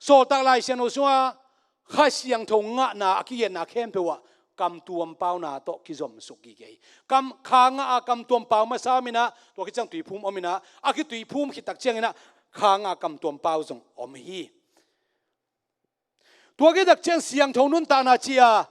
Sawltak Lai Siangtho sungah Kha Siangtho ngahna a kigenna khempeuh ah kamtuam pauna tawh kizomsuk gige hi. Kam, kha ngah a kamtuam pau masa om in ah, tua khit ciang tuiphum om in ah, a kituiphum khit tak ciangin ah kha ngah a kamtuam pau zong om hi. Tua khit tak ciang siangtho nuntakna ci a,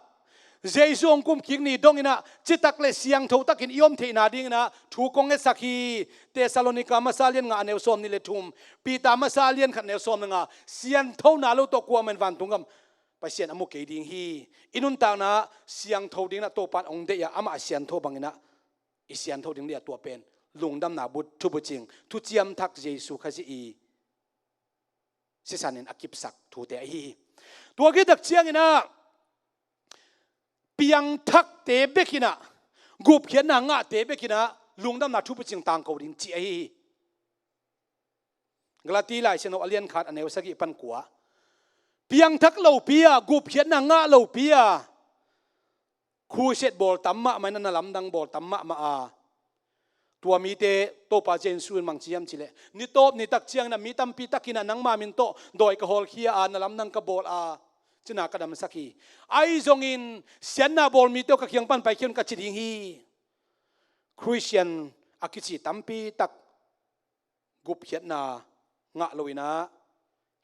Jesu hong kumkik ni dong in ah, citak le siangtho takin i om theihna dingin ah thu kong ngetsak hi. Thessalonika Masa lian nga, a neu sawmnih le thum, Peter Masa lian khat, neu sawm le nga, sianthona lo tawh kuamah in vantung gam Pasian a mu kei ding hi. I nuntakna siangtho dingin ah Topa in hong deih a, amah a siantho bangin ah i siantho ding ding a, tua pen lungdamna bu, thubucing, thuciam thak Jesu Khazih i sisan in a kipsak thute ahi hi. Tua khit tak ciangin ah piangthakte bek in ah, gupkhiatna ngahte bek in ah lungdamna thubucing tangko ding ci ahi hi. Galati Lai Siangtho a lian khat, a neu sagih pan kua. Piangthak lopi a, gupkhiatna ngah lopi a, crusade bawl tam mahmah in ah, na lamdang bawl tam mahmah a, tua mite Topa Jesu in bang ci hiam cih leh, ni tawp ni tak ciangin ah mi tampi takin ah nangma min tawh dawi ka hawlkhia a, na lamdang ka bawl a, cina ka damsak hi. Ahi zongin siatna bawl mite aw, ka kiang pan paikhia un, ka ci ding hi. Khristian a kici tampi tak gupkhiatna ngah lo in ah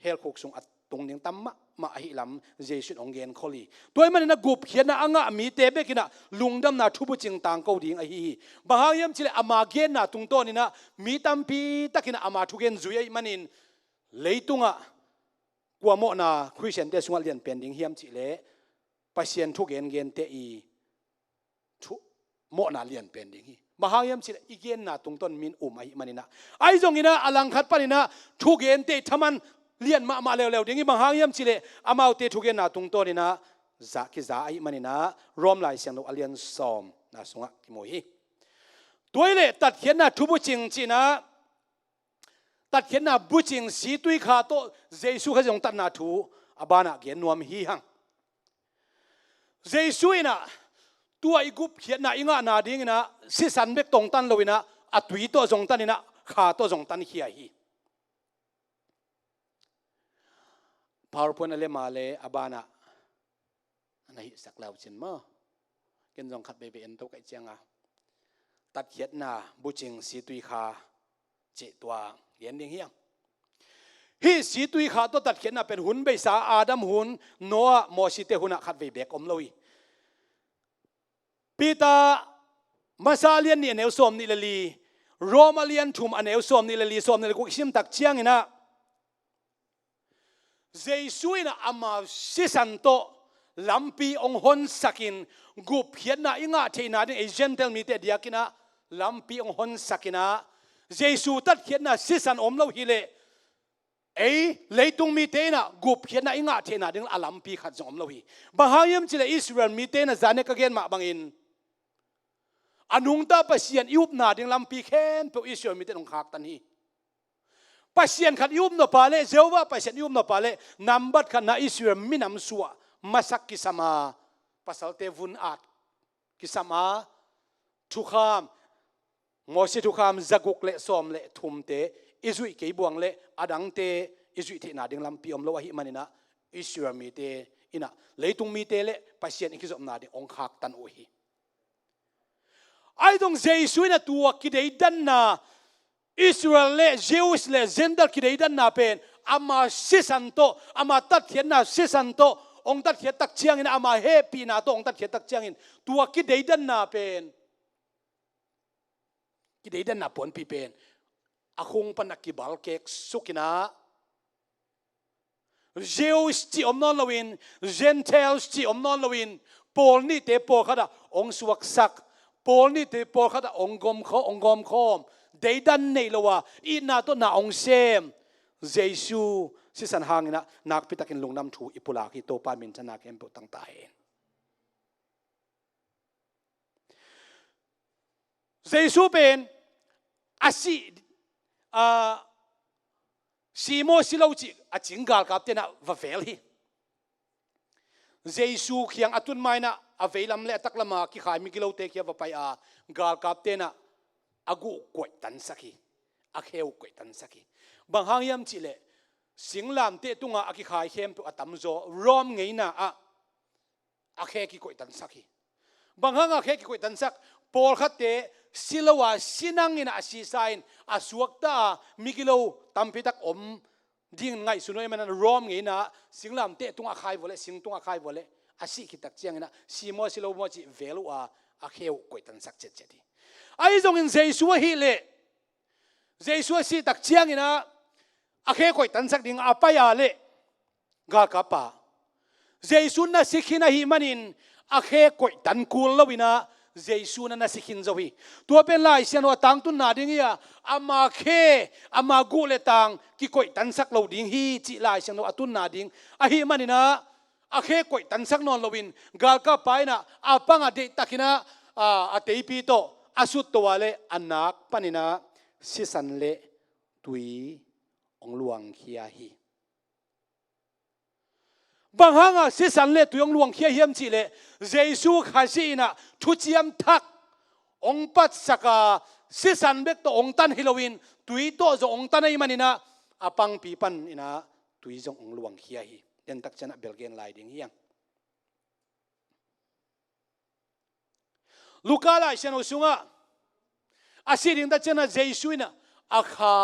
hell khuk sung a tung ding tam mahmah ahih lam Jesu in hong genkhol hi. Tua ahih manin ah gupkhiatna a ngah mite bek in ah lungdamna thubucing tangko ding ahi hi. Bang hang hiam cih leh ama genna tungtawn in ah mi tampi takin ah ama thugen zui ahih manin, leitungah kua mawhna Khristiante sungah lianpen ding hiam cih leh Pasian thugen gente i thu, mawhna lianpen ding hi. Bang hang hiam cih leh i genna tungtawn mi in um ahih manin ah. Ahi zongin ah a langkhat panin ah thugente i thaman lian mahmah leuleu ding hi. Bang hang hiam cih leh amaute thugenna tungtawn in ah za, kiza ahih manin ah Rom Lai Siangtho a lian sawmna sungah kimu hi. Tua ahih leh tatkhiatna thubucing ci-in ah, tatkhiatna bucing, situikha tawh Jesu Khazih hong tatna thu a banah gen nuam hi hang. Jesu in ah tua i gupkhiatna i ngahna dingin ah sisan bek tawh hong tan lo in ah, a tui tawh zong tan in ah, kha tawh zong tankhia hi. PowerPoint a lem a leh a banah na hihsak lai uh cin maw. Ken zong khat veivei en to ka hih ciangin, tatkhiatna bucing, situikha cih tua gen ding hi hang. Hih situikha tawh tatkhiatna pen hun beisa, Adam hun, Noah, Mosite hunah khat vei beek om lo hi. Peter Masa a lian nih a neu sawm nih le li, Rom a lian thum a neu sawm nih le li, sawm nih le guk i sim tak ciangin ah, Jesu in ah ama sisan tawh lampi hong honsakin, gupkhiatna i ngah theihna ding ei Gentile mite diakin ah lampi hong honsakin ah, Jesu tatkhiatna sisan om lo hileh ei leitung mite in ah gupkhiatna i ngah theihna ding a lampi khat zong om lo hi. Bang hang hiam cihleh Israel mite in ah zan a ka gen mah bangin a nungta Pasian i upna ding lampi khempeuh Israel mite in hong khaktan hi. Pasian khat i up nop a leh, Jehovah Pasian i up nop a leh, nambat khatna Israel minam suah masak kisam a, pasalte vun at kisam a, thukham, Moses thukham zaguk le sawm le thumte i zuih kei buang le a dangte i zuih theihna ding lampi om lo ahih manin ah, Israel mite in ah leitung mite le Pasian i kizopna ding hong khaktan uh hi. Ahi zong Jesu in ah tua kideidanna, Israel le Jews le Gentile kideidanna pen ama sisan tawh, ama tatkhiatna sisan tawh, hong tatkhiat tak ciangin, ama hehpihna tawh hong tatkhiat tak ciangin, tua kideidanna pen, kideidanna puanpi pen a khung pan a kibalkek sukin ah, Jews cih om nawn loin, Gentiles cih om nawn loin, pawl nihte pawlkhat ah hong suaksak, pawl nihte pawlkhat ah hong gawmkhawm, hong gawmkhawm, deidan nei lo a, itna tawh na hong sem Jesu sisan hangin ah nakpitakin lungdam thu i pulak hi. Topa minthanna khempeuh tangta hen. Jesu pen a si, a, si maw si lo cih a cing galkapte in ah va vel hi. Jesu kiang a tun ma in ah a veilam le a taklam a kikhai migilote kiang va pai a, galkapte in ah a guh koihtansak hi, a khe uh koihtansak hi. Bang hang hiam cihleh singlamteh tungah a kikhai khempeuh a tamzaw Rom ngeina ah a khe kikoihtansak hi. Bang hang a khe kikoihtansak? Pawlkhatte si lo a, si nangin ah a sisa in, a suakta a migilo tampitak om dingin ngaihsun uh ahih manin ah Rom ngeina ah singlamteh tungah a khai vua leh, sing tungah a khai vua leh a sih khit tak ciangin ah si maw si lo maw cih vel uh a, a khe uh koihtansak cetcet hi. Ahi zongin Jesu ahih leh, Jesu a sih tak ciangin ah a khe koihtansak ding a pai a leh, galkappa, Jesu na si khin ahih manin a khe koihtan kul loin ah Jesu na na si khin zo hi. Tua pen Lai Siangtho a tangtunna ding hi a, ama khe, ama guh le tang kikoihtansak lo ding hi cih Lai Siangtho a tunna ding ahih manin ah, a khe koihtansak nawn loin galkappa in ah a pang a deihtakin ah, a, a teipi tawh a sutto a leh a nak panin ah sisan le tui hong luangkhia hi. Bang hang a sisan le tui hong luangkhia hiam cihleh, Jesu Khazih in ah thuciam thak hong patsak a, sisan bek tawh hong tan hi loin tui tawh zong hong tan ahih manin ah a pangpi panin ah tui zong hong luangkhia hi. Dentak ciang ah bel gen lai ding hi hang. Luka Lai Siangtho sungah a sih ding tak ciangin ah Jesu in ah a kha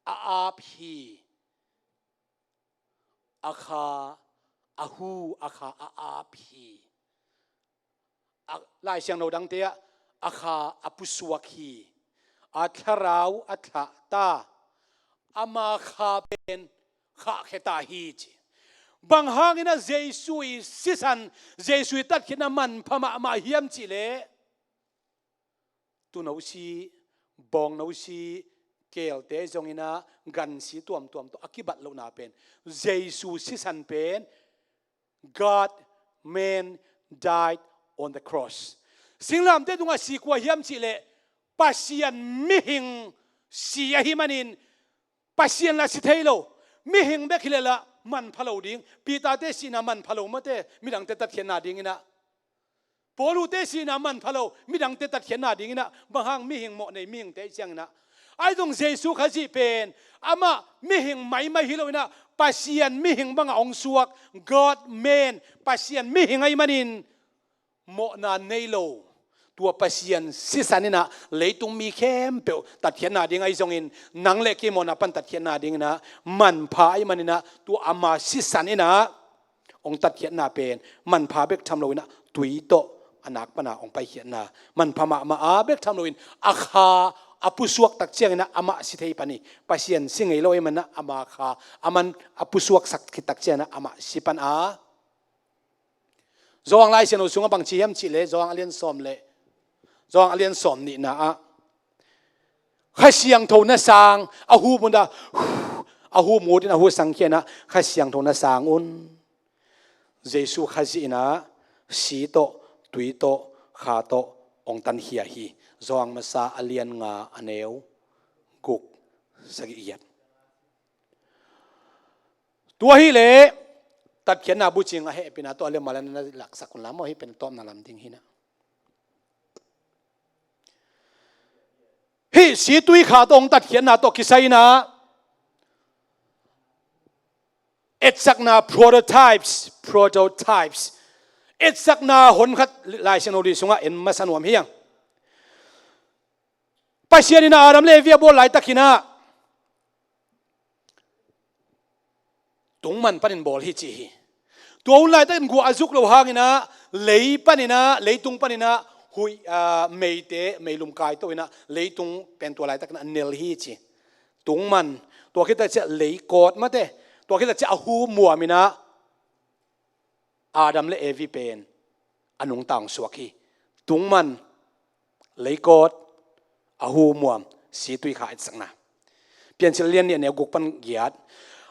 a ap hi. A kha, a hu, a kha a ap hi. A, Lai Siangtho dangte ah a kha a pusuak hi. A thlarau a thlah ta. Ama kha pen khahkhia ta hi ci. Bang hangin ah Jesu i sisan, Jesu i tatkhiatna manpha mahmah hiam cihleh, tuuno si, bawngno si, keelte zongin ah gansi tuamtuam tawh a kibat lohna pen, Jesu sisan pen, God man died on the cross. Singlamteh tungah si kua hiam cihleh, Pasian mihing si ahih manin, Pasian lah si thei lo, mihing bek hi leh lah manpha lo ding. Peter-te sihna manpha lo mawte, midangte tatkhiatna dingin ah. Paulu-te sihna manpha lo, midangte tatkhiatna dingin ah. Bang hang? Mihing mawh nei, mihingte ahih ciangin ah. Ahi zong Jesu Khazih pen amah mihing maimai hi loin ah, Pasian mihing bangah hong suak, God man, Pasian mihing ahih manin mawhna nei lo, tua Pasian sisan in ah leitung mi khempeuh tatkhiatna ding ahi zongin, nang le kei mawhna pan tatkhiatna dingin ah manpha ahih manin ah, tua ama sisan in ah hong tatkhiatna pen manpha bek tham loin ah tui tawh a nak pana hong paikhiatna manpha mahmah a, bek tham loin a kha a pusuak tak ciangin ah amah si thei pan hi. Pasian si ngei lo ahih manin ah ama kha aman a pusuaksak khit tak ciangin ah amah si pan a. Johan Lai Siangtho sungah bangci hiam cih leh Johan a lian sawm leh Johan a lian sawm nihna ah Kha Siangtho na sang, a hu mun dah, a hu mutin a hu sangkhia in ah Kha Siangtho na sang un. Jesu Khazih in ah si tawh, tui tawh, kha tawh hong tankhia hi. Johan masa a lian nga a neu guk, sagih, giat. Tua hileh tatkhiatna bucing a hehpihna tawh a liam a lian na laksak un la maw, hih pen tawpna lam ding hi na. Hih si tui kha tawh hong tatkhiatna tawh kisai in ah etsakna, prototypes, prototypes. Etsakna honkhat Lai Siangtho sungah en masa nuam hi hang. Pasian in ah Adam le Evi a bawl laitakin ah tungman panin bawl hi ci hi. Tua hun laitakin guah a zuk lo hangin ah lei panin ah, leitung panin ah huih, ah, meite, meilum kaito in ah leitung pen tua laitakin ah nel hi ci. Tungman, tua khit tak ciang leikawt mate, tua khit tak ciang a hu muam in ah Adam le Evi pen a nungta hong suak hi. Tungman, leikawt, a hu muam, si tui kha etsakna. Piancil lian nih a neu guk pan giat.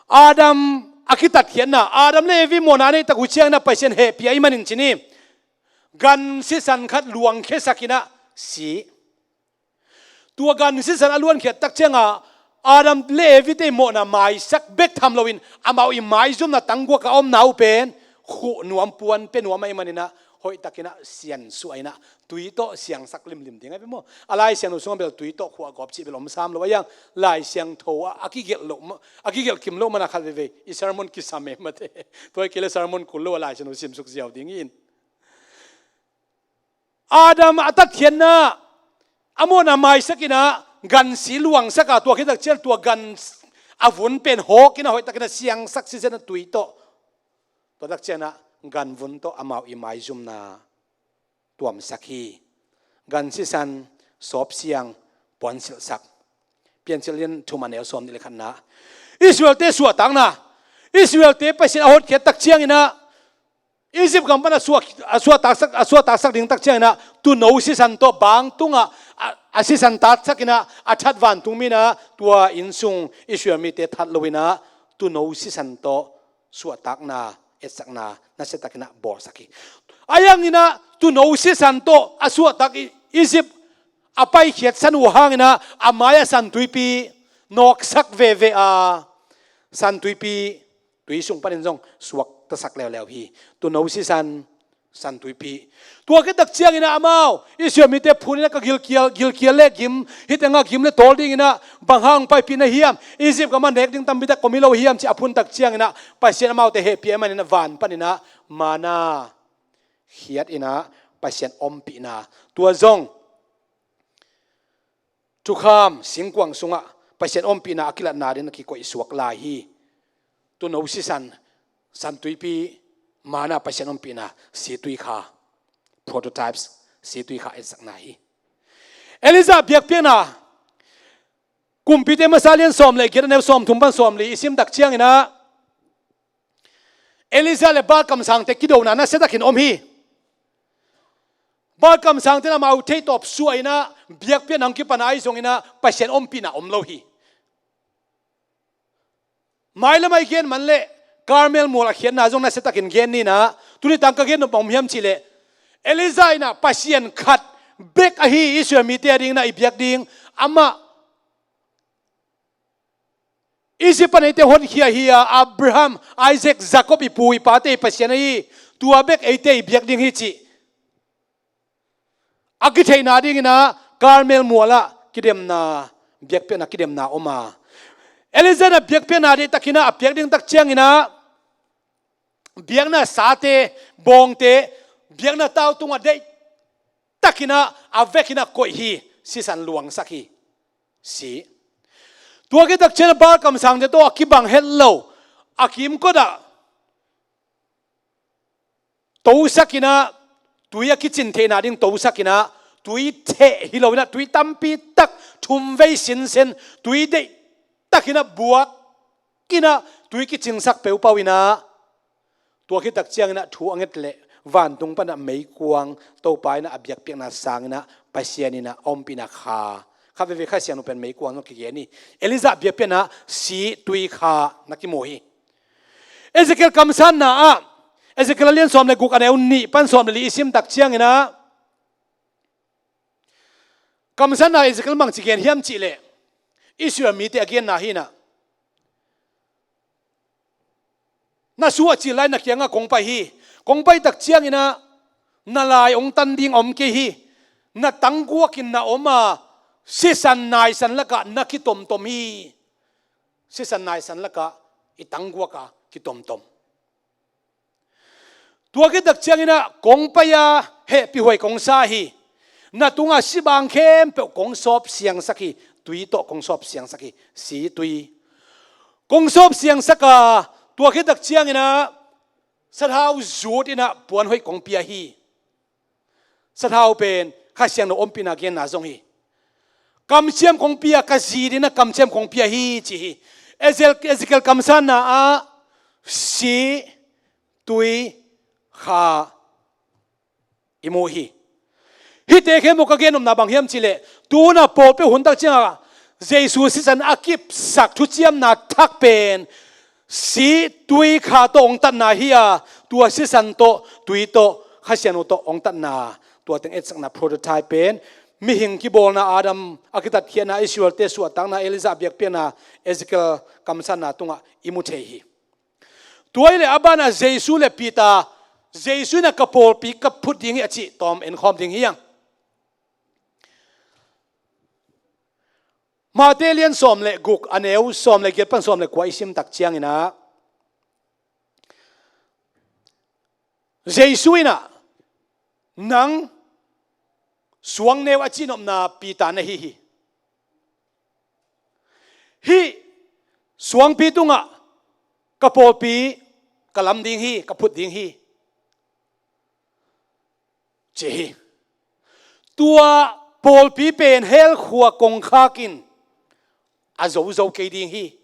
Adam a kitatkhiatna, Adam le Evi mawhna a neih tak uh ciangin ah Pasian hehpih ahih manin ci ni, gan sisan khat luangkhiasak in ah si. Tua gan sisan a luankhiat tak ciangin ah Adam le Evi te mawhna maisak bek tham loin amau i maizumna tangguak a omna uh pen khuh nuam, puan pia nuam ahih manin ah hoihtakin ah siansuah in ah tui tawh siangsak limlim ding ahi ve maw. A Lai Siangtho sungah bel tui tawh khuh a gawp cih bel om sam lo ahi hang. Lai Siangtho ah a kigelh loh ma-, a kigelh kim loh man a khat veivei i sermon kisam e mate. Tua hi kei leh sermon kul lo a Lai Siangtho simsuk ziau ding hi in. Adam a tatkhiatna, a mawhna maisak in ah gan si luangsak a, tua khit tak ciang tua gan a vun pen hawk in ah hoihtakin ah siangsak sisan a tui tawh. Tua tak ciangin ah gan vun tawh amau i maizumna tuamsak hi. Gan sisan, sawpsiang, puansilhsak. Piancil lian thum a neu sawm nih le khatna. Israel-te suahtakna. Israel-te Pasian a hotkhiat tak ciangin ah Egypt gam pan a suah, a suahtaksak, a suahtaksak ding tak ciangin ah tuuno sisan tawh bang tungah a, a sisan tatsak in ah a that vantung mi in ah tua innsung Israel mite that lo in ah tuuno sisan tawh suahtakna, etsakna nasiatakin ah bawlsak hi. Ahi hangin ah tuuno sisan tawh a suahtak i-, Egypt a paikhiat san uh hangin ah a mai-ah San Tuipi nawksak veve a, San Tuipi tui sung panin zong suaktasak leuleu hi. Tuuno sisan, San Tuipi. Tua khit tak ciangin ah amau Israel mite phun in ah ka gilkial, gilkial le gim, hih tengah gim le tawl dingin ah bang hang paipih na hiam, Egypt gam ah nek ding tampi tak om hi lo hiam ci a phun tak ciangin ah Pasian amaute hehpih ahih manin ah van panin ah manna khiat in ah Pasian ompihna. Tua zong thukham singkuang sungah Pasian ompihna a kilatna dingin a kikoihsuak lai hi. Tuuno sisan, San Tuipi, manna, Pasian ompihna, si tui kha, prototypes, si tui kha etsakna hi. Elijah biakpiakna, Kumpite masa lian sawm le giat a neu sawm thum pan sawm li i sim tak ciangin ah Elijah le Baal kamsangte kidona nasiatakin om hi. Baal kamsangte in amau theitawp suah in ah biakpiakna hong kipan ahi zongin ah Pasian ompihna om lo hi. Mailam ah i gen man leh Carmel mual a khiatna zong nasiatakin gen ni in ah, tuni tang ka gen nop bang om hiam cih leh Elijah in ah Pasian khat bek ahi Israel mite a dingin ah i biak ding, amah Egypt pan eite honkhia hi a, Abraham, Isaac, Jacob i pu i pate i Pasian ahi, tua bek eite i biak ding hi cih a kitheihna dingin ah Carmel mual ah kidemna, biakpiakna kidemna om a. Elijah in ah biakpiakna deihtakin ah a piak ding tak ciangin ah biakna sate, bawngte, biakna tau tungah deihtakin ah a vekin ah koih hi, sisan luangsak hi. Si. Tua khit tak ciang Baal kamsangte tawh a kibang het lo, a kimkot ah tosakin ah tui a kicin theihna ding tosak in ah, tui theh hi lo in ah, tui tampi tak thumvei sinsen, tui deih tak in ah buak in ah, tui kicingsak peuhpeuh in ah, tua khit tak ciangin ah thu a nget leh vantung pan ah meikuang Topa in ah a biakpiakna sang in ah Pasian in ah a ompihna kha, kha veve Kha Siangtho pen meikuang zong kigen hi. Elijah biakpiakna ah si tui kha na kimu hi. Ezekiel kamsanna ah, Ezekiel a lian sawm le guk a neu nih pan sawm le li i sim tak ciangin ah, kamsanna Ezekiel bangci gen hiam cih leh, Israel mite a genna hi in ah, na suah cil lai na kiangah kong pai hi. Kong pai tak ciangin ah, na lai hong tan ding om kei hi. Na tangguak in na om a, sisan naisan lakah na kitomtom hi. Sisan naisan lakah i tangguak a kitomtom. Tua khit tak ciangin ah kong pai a, hehpihhuai kong sa hi. Na tungah sibang khempeuh kong sawp siangsak hi. Tui tawh kong sawp siangsak hi. Si tui kong sawp siangsak a, tua khit tak ciangin ah sathau zut in ah puan hoih kong pia hi. Sathau pen Kha Siangtho ompihna genna zong hi. Kamciam kong pia, ka zi ding in ah kamciam kong pia hi, ci hi. Ezel-, Ezekiel kamsanna ah si tui kha i mu hi. Hihte khempeuh ka gen nopna bang hiam cih leh, tu-in ah pawlpi hun tak ciangah Jesu sisan a kipsak thuciamna thak pen si tui kha tawh hong tatna hi a, tua sisan tawh, tui tawh, Kha Siangtho tawh hong tatna, tua teng etsakna prototype pen mihing kibawlna Adam a kitatkhiatna, Israelte suahtakna, Elijah biakpiakna, Ezekiel kamsanna tungah i mu thei hi. Tua hi leh a banah Jesu le Peter, Jesu in ah ka pawlpi ka phut ding hi a cih tawm enkhawm ding hi hang. Matthai lian sawm le guk a neu sawm le giat pan sawm le kua i sim tak ciangin ah, Jesu in ah nang suangneu a cihnopna Peter na hi hi. Hih suangpi tungah ka pawlpi ka lam ding hi, ka phut ding hi, ci hi. Tua pawlpi pen hell khua kongkhak in a zozo kei ding hi.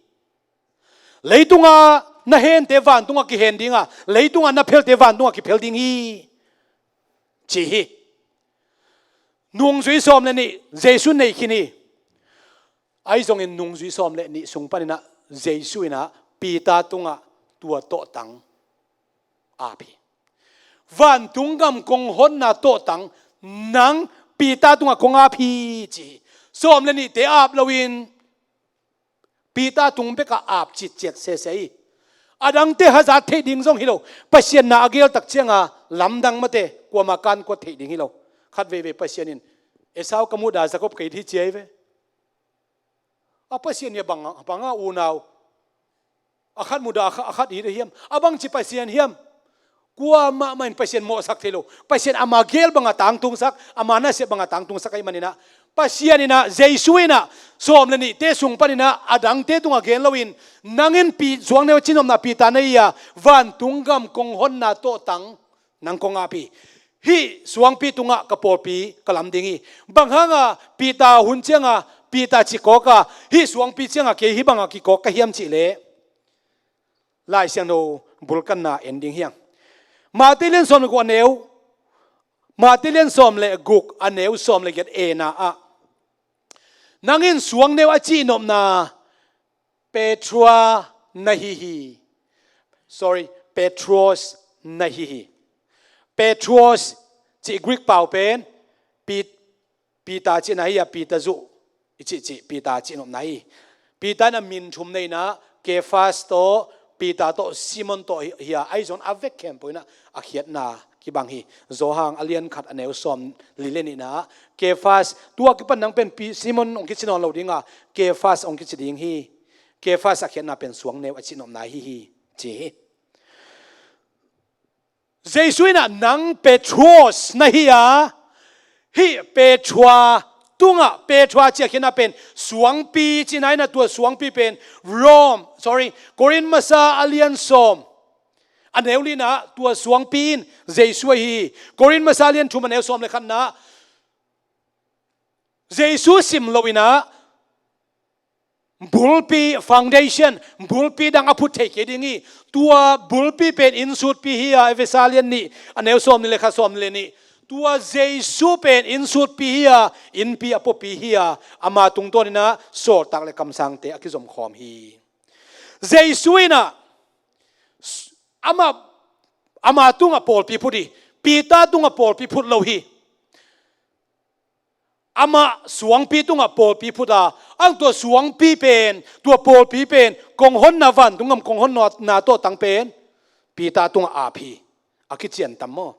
Leitungah na hente vantungah kihen ding a, leitungah na phelte vantungah kiphel ding hi, ci hi. Nungzui sawm le nih Jesu nei khin hi. Ahi zongin nungzui sawm le nih sung panin ah Jesu in ah Peter tungah tua tawhtang ap hi. Vantung gam kong honna tawhtang nang Peter tungah kong ap hi, ci hi. Sawm le nihte ap loin Peter tung bekah ap citciat sese hi. A dangte hazat theih ding zong hi lo. Pasian na a gel tak cianga lamdang mate kuama kankuat theih ding hi lo. Khat veivei Pasian in, Esau ka muhdah Jacob ka it hi, ci ahi ve. A Pasian hi a bang, banga unau a khat muhdah, a khat, a khat it ahi hiam? A bangci Pasian hiam? Kuamah mah in Pasian mawhsak thei lo. Pasian ama gel banga tangtungsak, ama nasep banga tangtungsak ahih manin ah, Pasian in ah, Jesu in ah, sawm le nihte sung panin ah a dangte tungah gen loin, nang in Pi-, suangneu a cihnopna Peter na hi a, vantung gam kong honna tawhtang nang kong ap hi. Hih suangpi tungah ka pawlpi ka lam ding hi. Bang hanga Peter hun cianga Peter cih kawk a, hih suangpi cianga kei hih banga kikawk ka hiam cih leh, Lai Siangtho bulkanna en ding hi hang. Matthai lian sawm le guk a neu, Matthai lian sawm le guk a neu sawm le giat ena ah, nang in suangneu a cihnopna Petra na hi hi. Sorry, Petros na hi hi. Petros cih Greek pau pen Pit-, Peter cihna hi a, Peter zuh i cihcih, Peter cihnopna hi. Peter in a min thum nei in ah, Kephas tawh, Peter tawh, Simon tawh hi, hi a, ahi zongin a vek khempeuh in ah a khiatna kibang hi. Johan a lian khat a neu sawm li le nihna ah, Kephas, tua kipan nang pen Pi-, Simon hong kici nawn lo ding a, Kephas hong kici ding hi. Kephas a khiatna pen suangneu a cihnopna hi hi, ci hi. Jesu in ah nang Petros na hi a, hih Petra tungah, Petra cih a khiatna pen suangpi cihna in ah, tua suangpi pen Rome, sorry, Korin masa a lian sawm A neu lina, tua suangpi in Jesu ahi hi. Korin masa lian thum a neu sawm le khatna, Jesu sim loina bulpi, foundation, bulpi dang a phut thei kei ding hi. Tua bulpi pen innsutpi hi a, Efesa lian nih a neu sawm nih le khat, sawm le nih. Tua Jesu pen innsutpi hi a, innpi a puapi hi a, ama tungtawnina sawltak le kamsangte a kizomkhawm hi. Jesu ina ama, ama tungah pawlpi phut hi. Peter tungah pawlpi phut lo hi. Amah suangpi tungah pawlpi phut a, ang tua suangpi pen, tua pawlpi pen, kong honna, vantung gam kong honna tawh tang pen Peter tungah ap hi. A kician tam maw?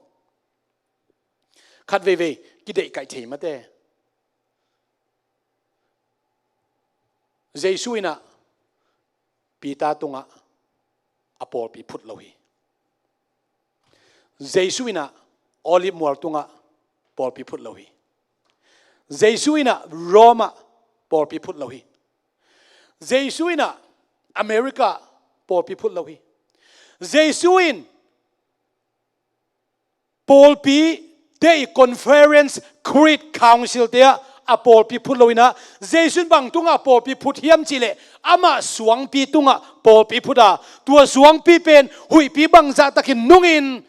Khat veivei kideihkaih thei mate. Jesu ina Peter tungah a pawlpi phut lo hi. Jesu ina Olive mual tungah pawlpi phut lo hi. Jesu ina Rome ah pawlpi phut lo hi. Jesu ina America pawlpi phut lo hi. Jesu in pawlpi te i conference, creed, council te ah a pawlpi phut lo ina, Jesu in bang tungah a pawlpi phut hiam cih leh amah suangpi tungah pawlpi phut a, tua suangpi pen huihpi bangzah takin nungin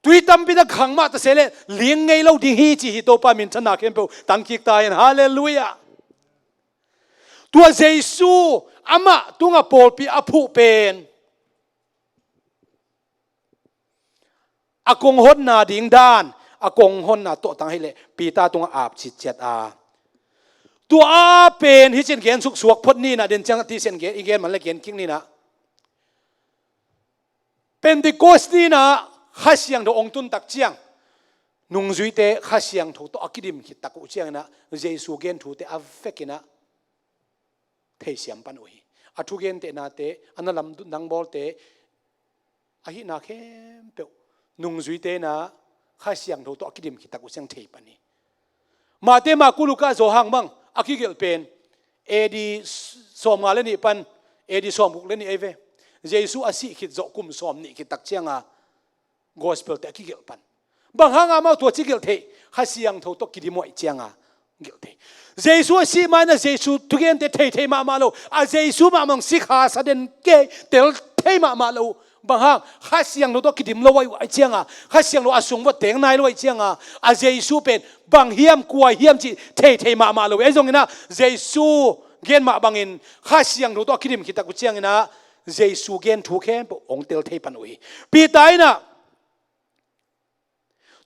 tui tampi tak khang mah ta se leh ling ngei lo ding hi ci hi. Topa minthanna khempeuh tangkik ta hen. Halleluiah. Tua Jesu amah tungah pawlpi a phuh pen a kong honna ding dan, a kong honna tawh tang hileh Peter tungah ap citciat a. Tua a pen hi cin gen suksuak phot nina, den ciang a tisen gen, i gen man le gen kik nina. Pentecost nina Kha Siangtho ong tun tak ciang, nungzuite Kha Siangtho tawh a kidim khit tak uh ciangina Jesu gen thute a vekina theisiam pan uh hi. A thugente nate, a na lam dang bawlte, a hihna khempeuh nungzuite na Kha Siangtho tawh a kidim khit tak uh ciang thei pan hi. Mate, Marku, Luka, Johan bang a kigelh pen A D sawmnga le nih pan A D sawmguk le nih ei ve. Jesu a sih khit zawh kum sawm nih khit tak cianga gospel te a kigelh pan. Bang hanga amau tua ci gelh theih? Kha Siangtho tawh kidim uh ahih cianga gelh thei. Jesu a sih maina Jesu thugente thei thei mahmah lo. A Jesu mahmah si kha sa den kei, tel thei mahmah lo. Bang hang? Kha Siangtho tawh kidim lo ahih cianga, Kha Siangtho a sung vua teng nai lo ahih cianga, a Jesu pen bang hiam, kua hiam cih thei thei mahmah lo. Ei zongina Jesu gen mah bangin Kha Siangtho tawh a kidim khit tak uh ciangina Jesu gen thu khempeuh ong tel thei pan uh hi. Peter ina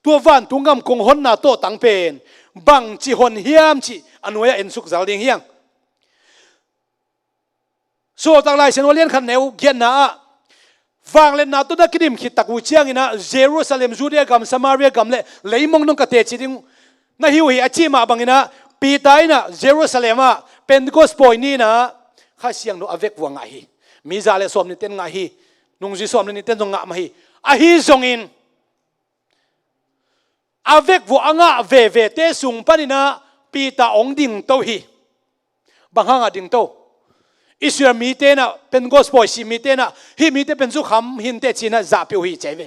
tua vantung gam kong honna tawh tang pen bangci hon hiam cih a nuai-ah ensuk zal ding hiang. Sawltak Laisiangtho lian khat neu giatna ah, vangliatna tawh na kidim khit tak uh ciangina Jerusalem, Judea gam, Samaria gam le leimong dong ka teci ding na hi uh hi a cih mah bangina Peter ina Jerusalem ah Pentecost pawi nina Kha Siangtho a vekvua ngah hi. Mi za le sawm nihte in ngah hi. Nungzui sawm le nihte in zong ngah mah hi. Ahi zongin a vekvua a ngah vevete sung panina Peter ong dingto hi. Bang hanga dingto? Israel mite na, Pentecost pawi si mite na, hih mite pen zukham hinte cina zahpih uh hi ci ei ve.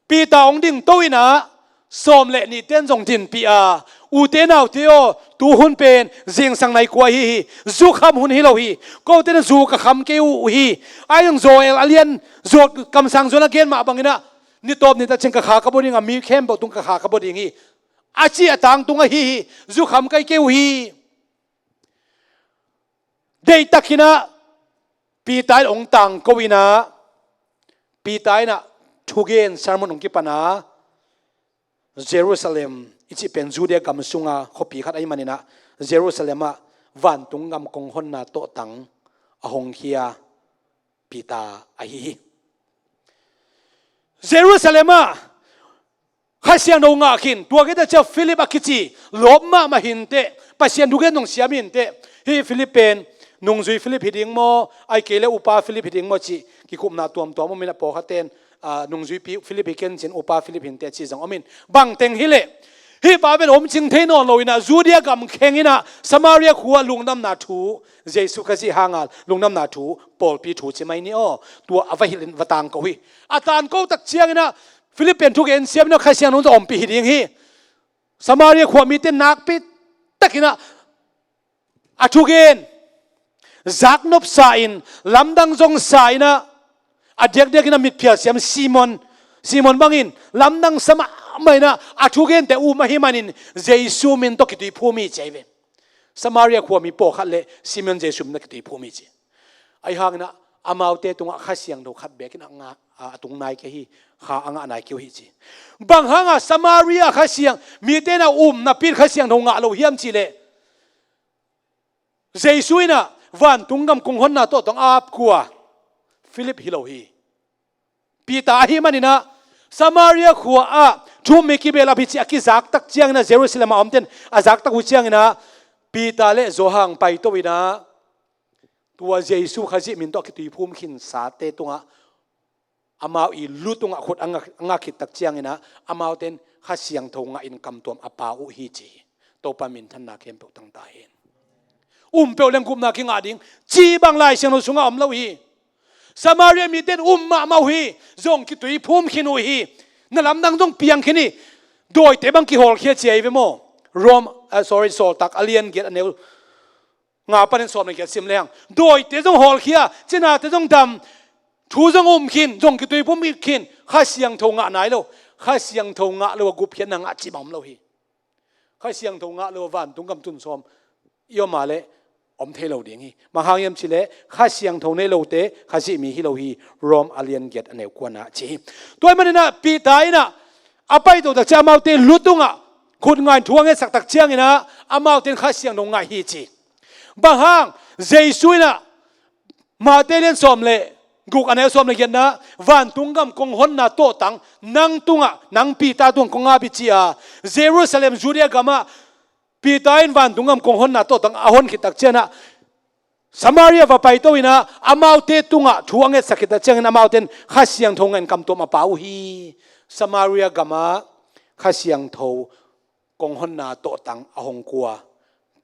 Peter ong dingto ina sawm le nihte in zong dinpih a, ute naute aw, tu hun pen zingsang nai kua hi hi, zukham hun hi lo hi. Kote na zu ka kham kei uh hi. Ai zong Joel a lian, zuak kamsang zuan a gen mah bangina ni tawp ni ta ciang ka kha ka bua ding a, mi khempeuh tung ka kha ka bua ding hi, a ci a tangtung ahi hi. Zukham kai kei uh hi. Deihtak hina Peter in ong tangko ina, Peter ina thugen sermon ong kipana Jerusalem i cih pen Judea gam sunga khuapi khat ahi manina Jerusalem ah vantung gam kong honna tawh tang a hong khia Peter ahi hi. Jerusalem ah Kha Siangtho ngah khin, tua khit a cia Philip a kici lawp mahmah hinteh, Pasian thugen nong siam hinteh. Hih Philip pen nungzui Philip hi ding maw, ai kei le upa Philip hi ding maw cih kikupna tuamtuam om in a, pawlkhatte in, ah, nungzuipi Philip hi ken cin upa Philip hinteh cih zong om in. Bang teng hileh Hih pa pen om cing thei nawn lo in ah, Judea gam kheng in ah, Samaria khua lungdamna thu, Jesu Khazih hanga lungdamna thu, pawlpi thu ci mai ni aw. Tua a va hilh in va tangko hi. A tangko tak ciangin ah, Philip pen thugen siam in ah, Kha Siangtho zong ompih hi ding hi. Samaria khua mite nakpi takin ah, a thugen, zaknop sa in, lamdang zong sa in ah, a diakdiakin a mitphial siam Simon, Simon bangin lamdang sa mahmah in ah, a thugente um ahih manin Jesu min tawh kituiphum hi ci ahi ve. Samaria khuami pawlkhat le Simon Jesu min tawh kituiphum hi ci. Ahi hangin ah, amaute tungah Kha Siangtho khat bekin a ngah, a tung nai kei hi, kha a ngah nai kei uh hi ci. Bang hanga Samaria Kha Siang, mite in a umna pi in Kha Siangtho ngah lo hiam cih leh, Jesu in ah vantung gam kong honna tawh tang a apkua Philip hi lo hi. Peter ahih manin ah, Samaria khua ah thu-um mi kibelap hi ci a kizaktak ciangin ah, Jerusalem a omten a zaktak uh ciangin ah, Peter le Johan paito in ah, tua Jesu Khazih min tawh a kituiphum khinsate tungah amau i lu tungah khut a nga, a nga khit tak ciangin ah, amaute in Kha Siangtho ngahin kamtuam a pau uh hi ci hi. Topa minthanna khempeuh tang ta hen. Um peuh leng gupna kingah ding, ci bang Lai Siangtho sungah om lo hi. Samaria mite in um mahmah uh hi, zong kituiphum khin uh hi. Na lamdang zong piang khin hi. Dawite bang kihawlkhia ci ahi ve maw? Rom, ah, sorry, Sawltak a lian giat a neu nga panin sawm le giat sim lehang. Dawite zong hawlkhia, cinate zong dam, thu zong um khin, zong kituiphum khin, Kha Siangtho ngah nai lo. Kha Siangtho ngah lo a gupkhiatna ngah cih bang om lo hi. Kha Siangtho ngah lo a vantung gam tun sawm i om a leh om thei lo ding hi. Bang hang hiam cih leh Kha Siangtho nei lote Khazih mi hi lo hi, Rom a lian giat a neu kuana ci hi. Tua ahih manin ah Peter in ah a paito tak ciang amaute lu tungah khut ngahin thu a ngetsak tak ciangin ah, amaute in Kha Siangtho ngah hi ci. Bang hang, Jesu in ah Mate lian sawm le guk a neu sawm le giatna, vantung gam kong honna tawhtang nang tungah, nang Peter tungah kong ap hi ci a, Jerusalem, Judea gamah Peter in vantung gam kong honna tawhtang a hon khit tak ciangin ah, Samaria va paito in ah, amaute tungah thu a ngetsak khit tak ciangin amaute in Kha Siangtho ngahin kamtuam a pau uh hi. Samaria gamah Kha Siangtho kong honna tawhtang a hong kua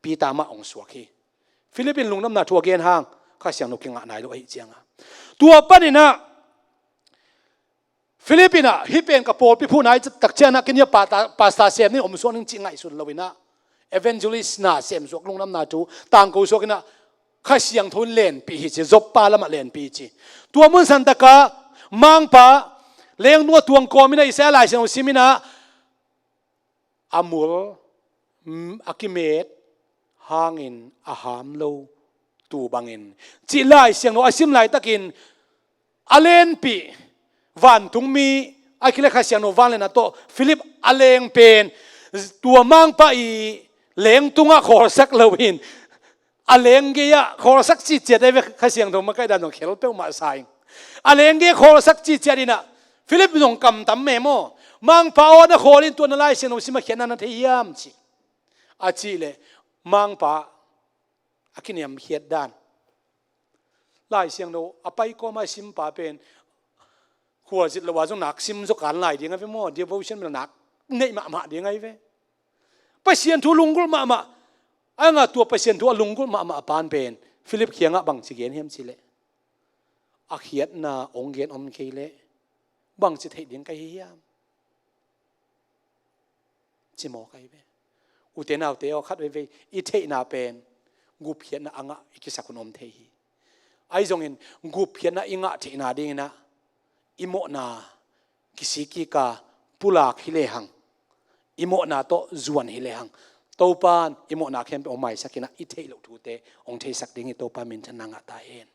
Peter mah hong suak hi. Philip in lungdamna thu a gen hang, Kha Siangtho kingah nai lo ahih ciangin. Tua panin ah Philip in ah, hih pen ka pawlpi phuh nai tak ciangin ah, ken hia pasta, pasta sem ning, om suak ning cih ngaihsun lo in ah, evangelist na sem suak, lungdamna thu tangko suak in ah, Kha Siangtho in lenpih hi ci, Joppa lamah lenpih hi ci. Tua mun santak ah Mangpa leng tungah tuang kawm in ah, Isaiah Lai Siangtho sim in ah, a mul, mm, a kimet hangin a ham lo tuu bangin, cih Lai Siangtho a sim laitakin, a lenpih vantungmi, a kileh Kha Siangtho vangliatna tawh Philip a leng pen, tua Mangpa i leng tungah khawlsak lo in, a lenggei ah khawlsak citciat ahi ve. Kha Siangtho makaih dan zong khel peuhmah sa ing. A lenggei ah khawlsak citciat in ah, Philip zong kamtam meh maw? Mangpa aw, na khawl in, tua na Lai Siangtho sim a khiatna na thei hiam ci. A cih leh Mangpa a kiniamkhiat dan. Lai Siangtho a pai kawm a simpa pen khualzin lo a zong nak sim zaw kan lai ding ahi ve maw? Devotion bel nak neih mahmah ding ahi ve. Pasian thu lunggulh mahmah. A ngah tua Pasian thu a lunggulh mahmah a pan pen Philip kiangah bangci gen hiam cih leh, a khiatna hong gen om kei leh bangci theih ding ka hi hiam? Ci mawk ahi ve. Ute naute aw, khat veivei i theihna pen gupkhiatna a ngah i kisak hun om thei hi. Ahi zongin gupkhiatna i ngah theihna dingin ah, i mawhna kisik kik a pulak hi lehang, i mawhna tawh zuan hi lehang, Topa'n i mawhna khempeuh hong maisak in ah, i theih loh thute hong theisak ding hi. Topa minthanna ngah ta hen.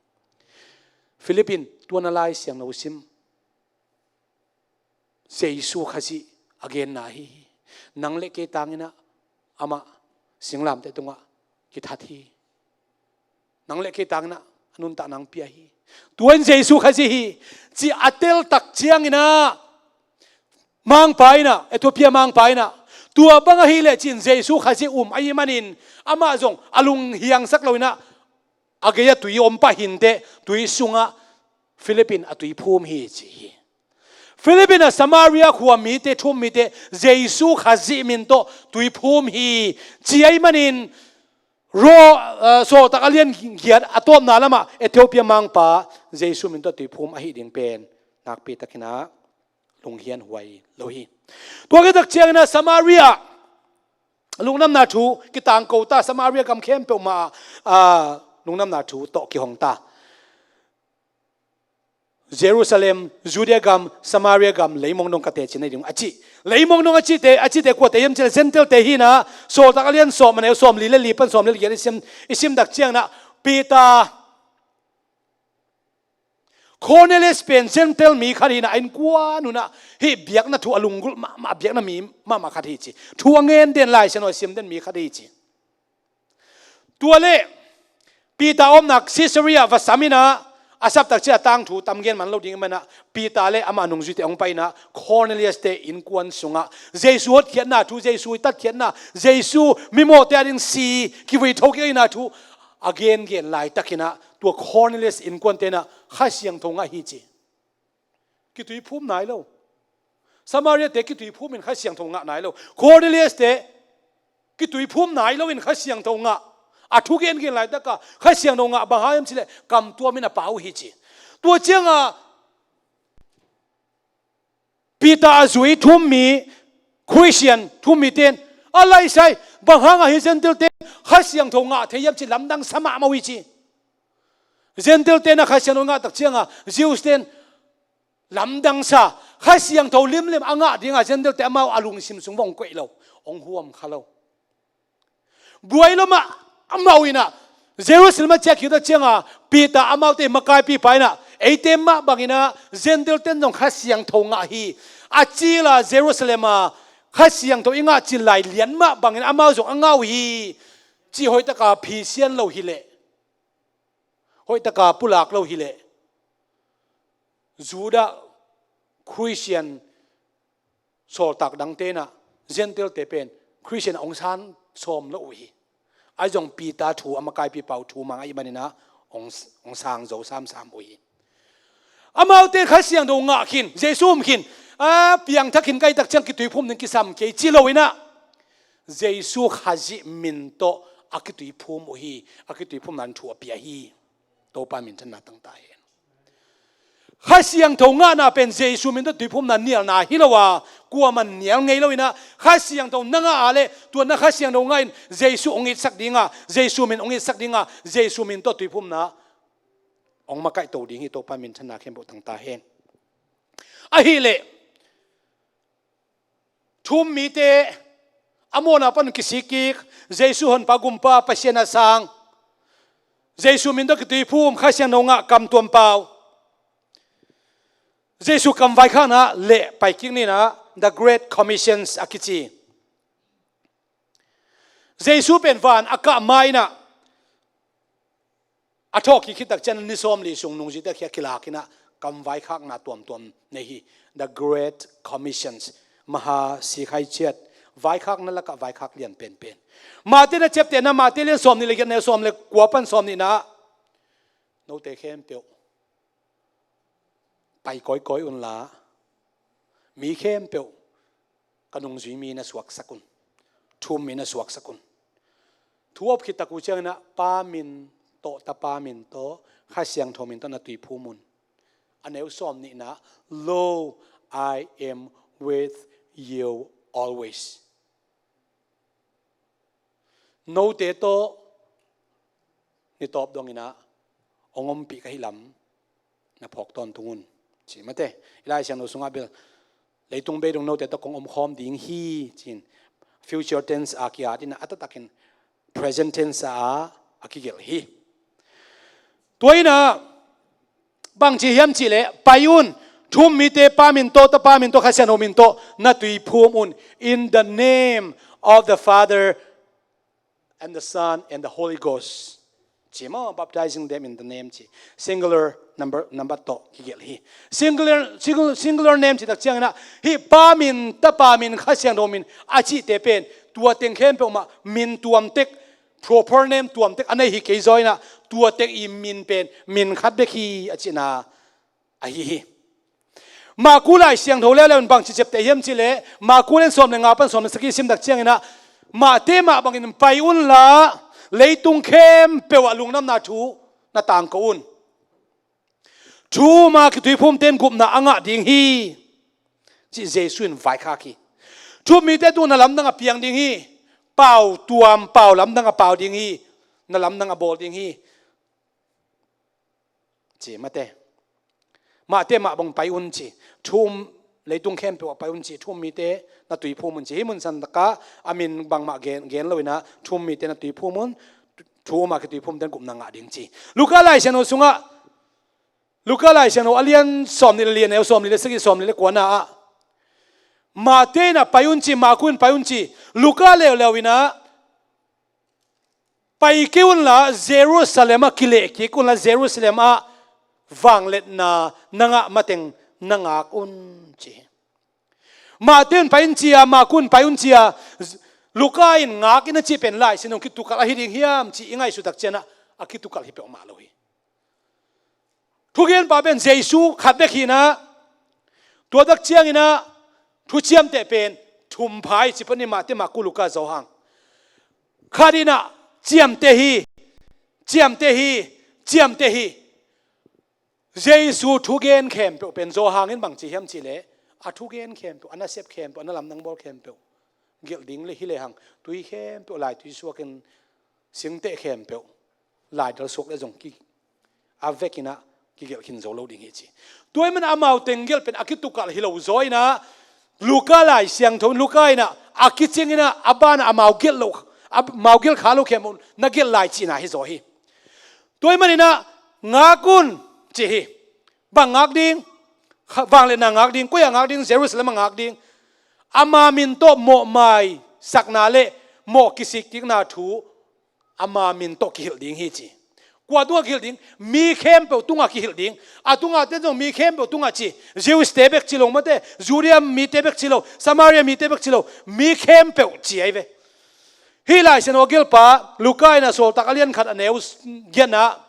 Philip in tua na Lai Siangtho sim, Jesu Khazih a genna ahi hi. Nang le kei tangin ah amah singlamteh tungah kithat hi. Nang le kei tangin ah a nuntakna hong pia hi. Tua in Jesu Khazih hi, ci a tel tak ciangin ah, Mangpa in ah, Ethiopia mangpa in ah, tua bang ahih leh ci-in Jesu Khazih um ahih manin, amah zong a lunghiangsak lo in ah, a gei-ah tui om pah hi inteh, tui sungah Philip in a tui phum hi ci hi. Philip in a Samaria khua mite, thu-um mite, Jesu Khazih min tawh tuiphum hi ci ahih manin, Ro, uh, Sawltak a lian giat a tawpna lamah Ethiopia mangpa Jesu min tawh tuiphum ahih ding pen nakpi takin a lunghian huai lo hi. Tua khit tak ciangin a Samaria lungdamna thu kitangko ta, Samaria gam khempeuh mah ah lungdamna thu tawh kihong ta. Jerusalem, Judea gam, Samaria gam, leimong dong ka teci na hi ding uh a ci. Leimong dong a cite, a cite kuate hiam cih leh Gentile-te hi in a, Sawltak a lian sawm, a neu sawmli le li pan sawmli le giat i sim, i sim tak ciangin a, Peter, Cornelius pen Gentile mi khat hi in a, a innkuan un a hih biakna thu a lunggulh mahmah, biakna mi mahmah khat hi ci. Thu a ngen den, Lai Siangtho a sim den mi khat hi ci. Tua leh Peter omna Caesarea va sam in a, a sap tak ciang a tangthu tam gen man lo ding ahih manin a, Peter le ama nungzuite hong pai in a, Cornelius-te innkuan sungah Jesu hotkhiatna thu, Jesu i tatkhiatna, Jesu mimawhte ading si kivui thokik ahihna thu a gengen laitakin a, tua Cornelius innkuante in a Kha Siangtho ngah hi ci. Kituiphum nai lo. Samaria-te kituiphum in Kha Siangtho ngah nai lo. Cornelius-te kituiphum nai lo in Kha Siangtho ngah. A thu gengen laitak a Kha Siangtho ngah, bang hang hiam cih leh kam tuam in a pau hi ci. Tua ciang a Peter a zui thu-um mi, Christian thu-um mite in a laisai, bang hang a hih Gentile-te in Kha Siangtho ngah thei hiam ci lamdang sa mahmah uh hi ci. Gentile-te in a Kha Siangtho ngah tak ciang a Jews-te in lamdang sa, Kha Siangtho limlim a ngah ding a Gentile-te amau a lungsim sung va hong koih lo, hong huam kha lo. Buai lo mah amau in a, Jerusalem a ciah khit tak ciang a Peter amaute makaipipa in a, eite mah bangin a Gentile-te in zong Kha Siangtho ngah hi, a cil a Jerusalem a Kha Siangtho i ngah cil lai lian mah bangin amau zong a ngah uh hi ci hoihtak a phisian lo hi leh, hoihtak a pulak lo hi leh, Judah Christian sawltak dangte in a Gentile-te pen Christian a hong sang sawm lo uh hi. Ahi zong Peter thu a makaipipa uh thu mang ahih manin a hong, hong sang zo samsam uh hi. Amaute Kha Siangtho ngah khin, Jesu um khin, a piangthak khin ka hih tak ciang kituiphum ding kisam kei ci lo in a, Jesu Khazih min tawh a kituiphum uh hi, a kituiphumna thu a pia hi. Topa minthanna tang ta hen. Kha Siangtho ngahna pen Jesu min tawh tuiphumna nialna hi lo a, kuamah nial ngei lo in a, Kha Siangtho na ngah a leh, tua na Kha Siangtho ngah in Jesu hong itsak ding a, Jesu min hong itsak ding a, Jesu min tawh tuiphumna hong makaihto ding hi. Topa minthanna khempeuh tang ta hen. Ahih leh thu-um mite a mawhna pan kisik kik, Jesu honpa gumpa Pasian a sang, Jesu min tawh kituiphum, Kha Siangtho ngah, kam tuam pau. Jesu kam vaikhakna leh pai kik ni in a, The Great Commissions a kici. Jesu pen van a kah ma in a, a thawhkik khit tak ciang ni sawmli sung nungzuite kiang kilak in a, kam vaikhakna tuamtuam nei hi. The Great Commissions, Maha Sikhai Chiat, vaikhakna lakah vaikhak lian penpen. Mate na ciaptehna, Mate lian sawmnih le giat, neu sawm le kua pan sawmnihna ah, note khempeuh pai kawikawi unla, mi khempeuh ka nungzui mi na suaksak un, thu-um mi na suaksak un. Thu a up khit tak uh ciangin ah Pa min tawh, Tapa min tawh, Kha Siangtho min tawh na tuiphum un. A neu sawmnihna, "Lo, I am with you always." Note tawh ni tawp dongin ah hong ompih ka hih lam na phawk tawntung un, ci mate. I Lai Siangtho sungah bel, "Leitung bei dong note tawh kong omkhawm ding hi," ci-in future tense a ki-at in ah, a taktakin present tense a, a kigelh hi. Tua in ah bang ci hiam cih leh, "Pai un, thu-um mite Pa min tawh, Tapa min tawh, Kha Siangtho min tawh na tuiphum un. In the name of the Father and the Son and the Holy Ghost," ci maw, "baptizing them in the name," ci. Singular number, number tawh kigelh hi. Singular, singular, singular name cih tak ciangin ah, hih Pa min, Tapa min, Kha Siangtho min a cihte pen tua teng khempeuh mah min tuamtek, proper name tuamtek a nei hi kei zaw in ah, tua teng i min pen min khat bek hi a cihna ahi hi. Marku Lai Siangtho leuleu in bangci ciapteh hiam cihleh, Marku lian sawm le nga pan sawm le sagih sim tak ciangin ah, Matthai mah bangin pai unla, leitung khempeuh ah lungdamna thu na tangko un. Thu um a kituiphumte in gupna a ngah ding hi, ci Jesu in vaikhak hi. Thu um mite tungah na lamdang a piang ding hi. Pau tuam, pau lamdang a pau ding hi. Na lamdang a bawl ding hi, ci Matthai. Matthai mah bang pai un ci. Thu um, leitung khempeuh ah pai un ci. Thu um mite na tuiphum un ci. Hih mun santak ah a min bangmah gen, gen lo in ah, thu um mite na tuiphum un. Thu um a kituiphumte in gupna ngah ding ci. Luka Lai Siangtho sungah, Luka Lai Siangtho a lian sawmnih le li, a neu sawmnih le sagih, sawmnih le kua na ah, Matthai in ah pai un ci, Marku in pai un ci, Luka leuleu in ah, pai kei unla, Jerusalem ah kilehkik unla, Jerusalem ah vangliatna na ngah mateng na ngak un, ci hi. Matthai in pai un ci a, Marku in pai un ci a, Luka in ngak in a cih pen Lai Siangtho kitukalh ahi ding hiam cih i ngaihsut tak ciangin ah, a kitukalh hi peuhmah lo hi. Thugenpa pen Jesu khat bek hi in ah, tua tak ciangin ah thuciamteh pen thum pha hi ci pah ni, Matthai, Marku, Luka, Johan. Khat in ah ciamteh hi, ciamteh hi, ciamteh hi. Jesu thugen khempeuh pen Johan in bangci hiam cihleh, a thugen khempeuh, a nasep khempeuh, a na lamdang bawl khempeuh gelh ding le hi lehang, tui khempeuh laitui suakin, singteh khempeuh laidal suak le zong ki, a vekin ah kigelh khin zo lo ding hi ci. Tua ahih manin amau teng gelh pen a kitukalh hi lo zaw in ah, Luka Lai Siangtho in, Luka in ah a kicing in ah, a ban ah amau gelh lo, amau gelh kha lo khempeuh na gelh lai cihna hi zaw hi. Tua ahih manin ah, ngak un, ci hi. Bang ngak ding? Kha-, vangliatna ngak ding. Koi ah ngak ding? Jerusalem ah ngak ding. Ama min tawh mawhmaisakna le mawh kisikkikna thu ama min tawh kihilh ding hi ci. Kua tungah kihilh ding? Mi khempeuh tungah kihilh ding. A tungah te zong mi khempeuh tungah ci. Jews te bek ci lo mate, Judea mite bek ci lo, Samaria mite bek ci lo, mi khempeuh ci ahi ve. Hih Lai Siangtho gelhpa Luka in ah Sawltak a lian khat a neu giatna,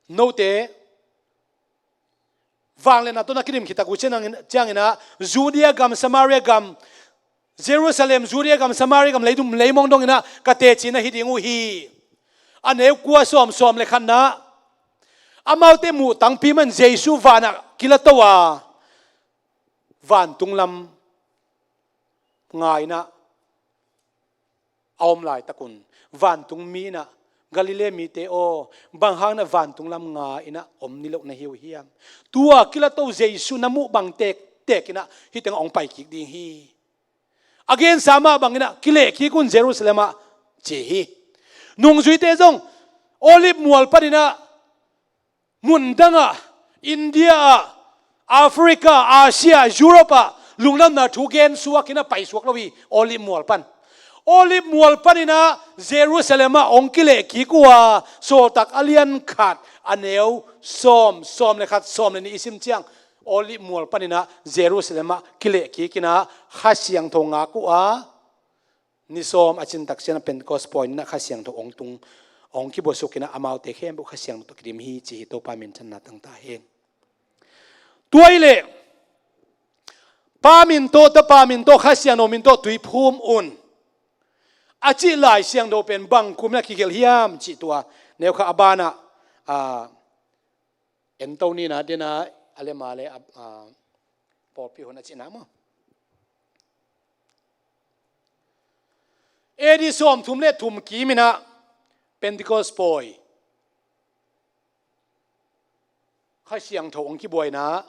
note vangliatna tawh na kidim khit tak uh ciangin, ciangin ah, Judea gam, Samaria gam, Jerusalem, Judea gam, Samaria gam, leitung, leimong dongin ah ka teci na hi ding uh hi. A neu kua, sawm, sawm le khatna, amaute muh tangpi man Jesu vanah kilato a, vantung lam nga in ah a om laitakun, vantung mi in ah, Galilee mite aw, bang hang na vantung lam nga in ah om niloh na hi uh hiam? Tua kilato Jesu na muh bang tektek in ah hih teng ah hong pai kik ding hi. A gensa mah bangin ah kilehkik un Jerusalem ah, ci hi. Nungzuite zong Olive mual panin ah, mun dangah, India ah, Africa, Asia, Europe ah lungdamna thu gen suak in ah paisuak lo hi, Olive mual pan. Olive mual panin ah Jerusalem ah hong kilehkik uh a, Sawltak a lian khat a neu sawm, sawm le khat, sawm le nih i sim ciang, Olive mual panin ah Jerusalem ah kilehkik in ah Kha Siangtho ngak uh a, ni sawm a cin tak ciangin ah Pentecost pawi ni in ah Kha Siangtho hong tung, hong kibusuk in ah amaute khempeuh Kha Siangtho tawh kidim hi, ci hi. Topa minthanna tang ta hen. Tua hi leh, Pa min tawh, Tapa min tawh, Kha Siangtho min tawh tuiphum un, a cih Lai Siangtho pen bang kum in ah kigelh hiam cih tua neu kha a banah, a, en to ni in ah, den a, a lem a le, a, a, pawlpi hun a cihna maw? A D sawmthum le thum kim in ah Pentecost pawi, Kha Siangtho hong kibuai in ah,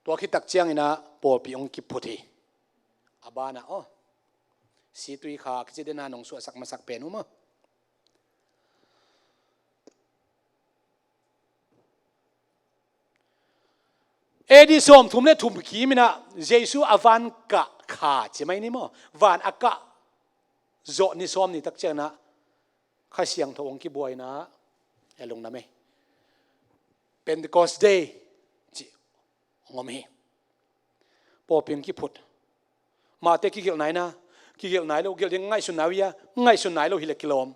tua khit tak ciangin ah pawlpi hong kiphut hi. A banah, aw, Situikha kici, den a nong suahsak masak pen uh maw? A D sawmthum le thum kim in ah Jesu a van kah kha ci mai ni maw? Van a kah zawh ni sawm ni tak ciangin ah Kha Siangtho hong kibuai in ah, e, lungdam e, Pentecost Day cih hong om hi. Pawlpi hong kiphut. Mahte kigelh nai na, kigelh nai lo, gelh ding ngaihsun nai uh hia, ngaihsun nai lo hi leh kilawm.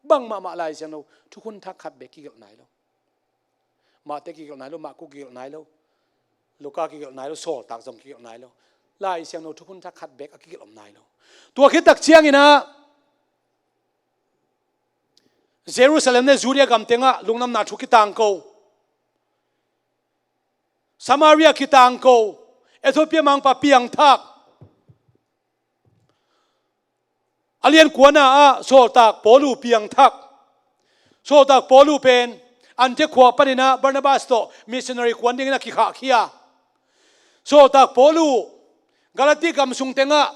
Bangmah mah Lai Siangtho thukhun thak khat bek kigelh nai lo. Mate kigelh nai lo, Marku kigelh nai lo, Luka kigelh nai lo, Sawltak zong kigelh nai lo. Lai Siangtho thukhun thak khat bek a kigelh om nai lo. Tua khit tak ciangin ah Jerusalem le Judea gam tengah lungdamna thu kitangko, Samaria kitangko, Ethiopia mangpa piangthak, a lian kuana ah Sawltak Paulu piangthak. Sawltak Paulu pen Antiok khua panin ah Barnabas tawh missionary kuan dingin a kikhahkhia. Sawltak Paulu Galati gam sung tengah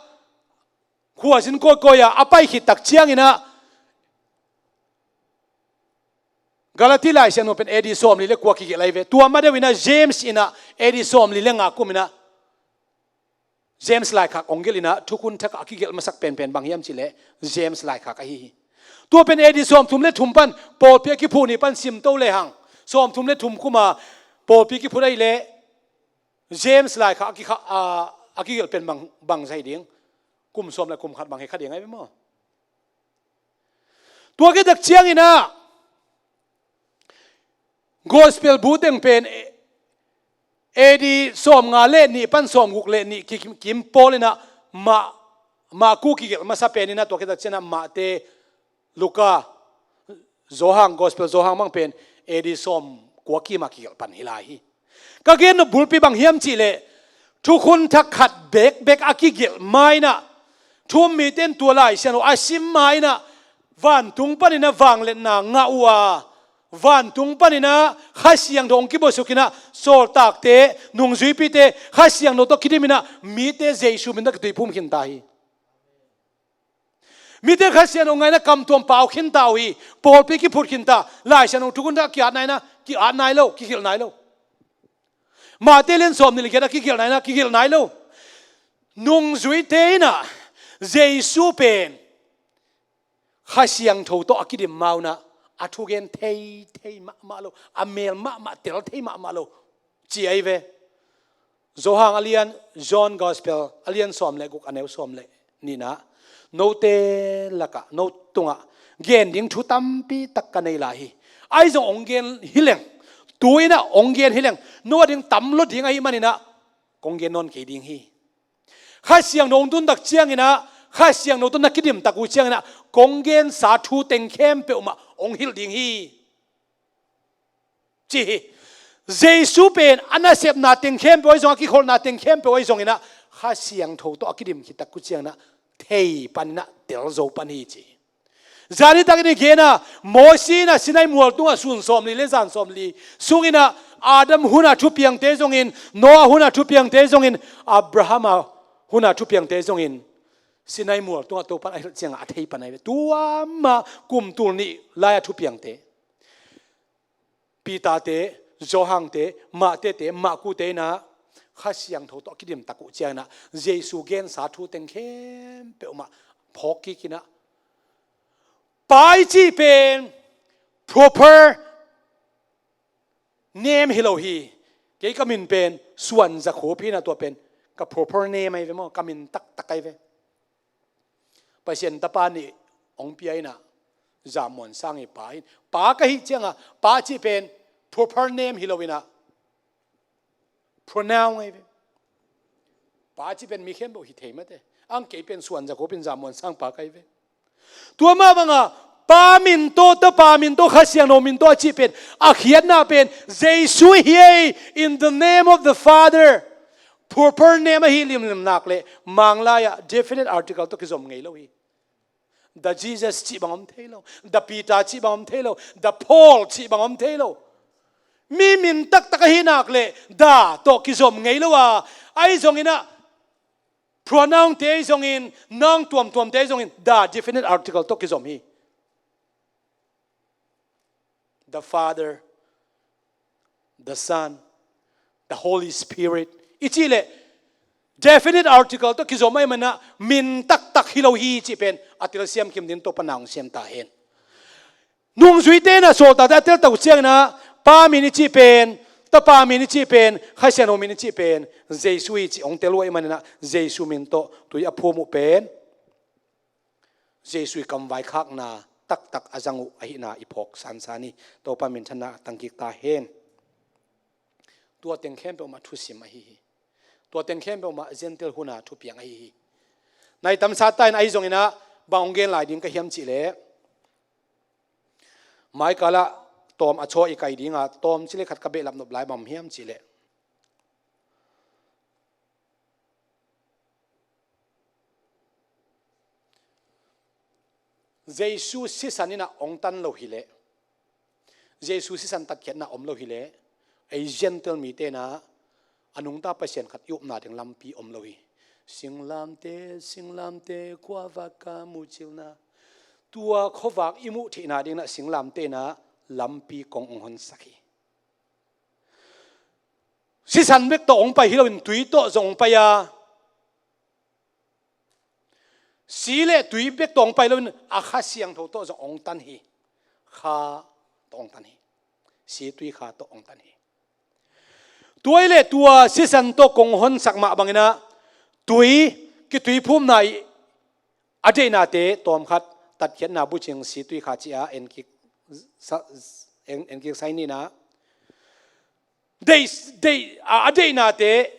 khuazin kawikawi a a pai khit tak ciangin ah Galati Lai Siangtho pen A D sawmli le kua kigelh ahi ve. Tua ma deuh in ah James in ah A D sawmli le nga kum in ah James laikhak hong gelh in ah thukhun thak a kigelh masak penpen bang hiam cih leh James laikhak ahi hi. Tua pen A D sawmthum le thum pan pawlpi a kiphuh ni pan simto lehang sawmthum le thum kum a pawlpi a kiphut ahih leh James laikhak a kikha-, a, a kigelh pen bang, bang zah hi ding? Kum sawm le kum khat bang hi kha ding ahi ve maw? Tua khit tak ciangin ah Gospel bu teng pen A D sawmnga le nih pan sawmguk le nih ki-, kim pawl in ah Mah-, Marku kigelh masa pen in ah tua khit tak ciangin ah Mate, Luka, Johan, Gospel Johan bang pen A D sawmkua kim a kigelh pan hi lai hi. Ka gen nop bulpi bang hiam cih leh thukhun thak khat bekbek a kigelh ma in ah thu-um mite in tua Lai Siangtho a sim ma in ah vantung panin ah vangliatna ngah uh a, vantung panin ah Kha Siangtho hong kibawsuk in ah sawltakte, nungzuipite Kha Siangtho tawh kidim in ah mite Jesu min tawh kituiphum khinta hi. Mite Kha Siangtho ngaihna kamtuam pau khinta uh hi. Pawlpi kiphut khinta. Lai Siangtho thukhun thak ki-at nai na, ki-at nai lo, kigelh nai lo. Mate lian sawmnih le giat ah kigelh nai na, kigelh nai lo. Nungzuite in ah Jesu pen Kha Siangtho tawh a kidim ma un ah a thugen thei thei mahmah lo, a mel mahmah tel thei mahmah lo ci ahi ve. Johan a lian, John Gospel a lian sawm le guk, a neu sawm le nihna, note lakah, no tungah gen ding thu tampi tak ka nei lai hi. Ahi zong hong gen hi leng, tu in ah hong gen hi leng, no a ding tam lo ding ahih manin ah kong gen nawn kei ding hi. Kha Siangtho hong tun tak ciangin ah, Kha Siangtho tawh na kidim tak uh ciangin ah kong gensa thu teng khempeuh mah hong hilh ding hi, ci hi. Jesu pen a nasepna teng khempeuh ahi zong, a kikholhna teng khempeuh ahi zongin ah Kha Siangtho tawh a kidim khit tak uh ciangin ah thei panin ah tel zo pan hi, ci hi. Zani takin i gen a, Mosi in ah Sinai mual tungah sun sawmli le zan sawmli sungin ah Adam hun a thupiangte zongin, Noah hun a thupiangte zongin, Abraham a hun a thupiangte zongin Sinai mual tungah Topa'n a hilh ciangah a thei pan ahi ve. Tua mah kum tul nih lai a thupiangte, Peter-te, Johan-te, Mate-te, Marku-te in ah Kha Siangtho tawh a kidim tak uh ciangin ah Jesu gensa thu teng khempeuh mah phawk kik in ah, Pa i cih pen proper name hi lo hi. Kei ka min pen Suan Za Khup hi in ah, tua pen ka proper name ahi ve maw, ka min taktak ahi ve. Pasian Tapa nih hong pia in ah, Zam Muan Sang hi Pa hi. Pa ka hih ciangah Pa cih pen proper name hi lo in ah, pronoun ahi ve. Pa cih pen mi khempeuh hi thei mate. Ang kei pen Suan Za Khup in Zam Muan Sang pa ka hi ve. Tua mah bangah Pa min tawh, Tapa min tawh, Kha Siangtho min tawh a cih pen, a khiatna pen Jesu hi ei, in the name of the Father. Proper name ahi limlim nak leh Manglai ah definite article tawh kizom ngei lo hi. The Jesus cih bang om thei lo, the Peter cih bang om thei lo, the Paul cih bang om thei lo. Mi min taktak ahi nak leh the tawh kizom ngei lo a, ahi zongin ah pronoun-te ahi zongin, noun tuamtuamte ahi zongin the definite article tawh kizom hi. The Father, the Son, the Holy Spirit i cih leh definite article tawh kizom ahih manin ah min taktak hi lo hi cih pen a telsiam kim ding Topa na hong siam ta hen. Nungzuite in ah sawltakte a tel tak uh ciangin ah Pa min i cih pen, Tapa min i cih pen, Kha Siangtho min i cih pen Jesu hi cih hong tel uh ahih manin ah Jesu min tawh tui a phum uh pen Jesu i kamvaikhakna taktak a zang uh ahihna i phawk sansan hi. Topa minthanna tangkik ta hen. Tua teng khempeuh mah thusim ahi hi. Tua teng khempeuh mah Gentile huna thupiang ahi hi. Nai tamsa ta in ahi zongin ah bang hong gen lai ding ka hiam cihleh, maikal ah tawm a chaw i kai ding a, tawm cileh khat ka behlap nop lai bang hiam cihleh, Jesu sisan in ah hong tan lo hileh, Jesu sisan tatkhiatna om lo hileh, ei Gentile mite in ah a nungta Pasian khat i upna ding lampi om lo hi. Singlamteh, singlamteh, khuavak ka muhcilna. Tua khuavak i muh theihna dingin ah singlamteh in ah lampi kong hong honsak hi. Sisan bek tawh hong pai hi loin tui tawh zong hong pai a, si le tui bek tawh hong pai loin a Kha Siangtho tawh zong hong tan hi. Kha tawh hong tan hi. Si tui kha tawh hong tan hi. Tua i le tua sisan tawh kong honsak mah bangin ah tui, kituiphumna i a deihnate tawmkhat, tatkhiatna bucing, si tui kha ci a enkik sa-, en-, enkik sai ni in ah, deih, deih, a, a deihnate